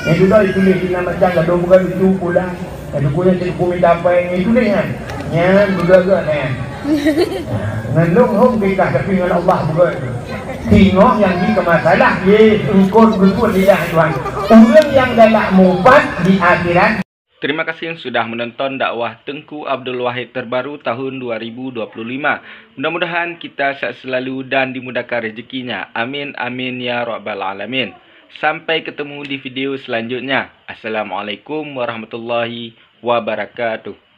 Eh, sudah dituléh di nama macam, gadoh bukan lucu pula. Gadoh punya cikgu minta apa yang dituléh nyan. Nyan, beugöt-göt nyan. Ngon lôn hom kita, tapi ngon Allah beugöt. Singoh nyang jikeumah salah, ye, eungkôt geutuan lidah Tuhan. Ureueng nyang galak mupat di akhirat. Terima kasih sudah menonton dakwah Teungku Abdul Wahid terbaru tahun dua ribu dua puluh lima. Mudah-mudahan kita sehat selalu dan dimudahkan rezekinya. Amin, amin, ya rabbal alamin. Sampai ketemu di video selanjutnya. Assalamualaikum warahmatullahi wabarakatuh.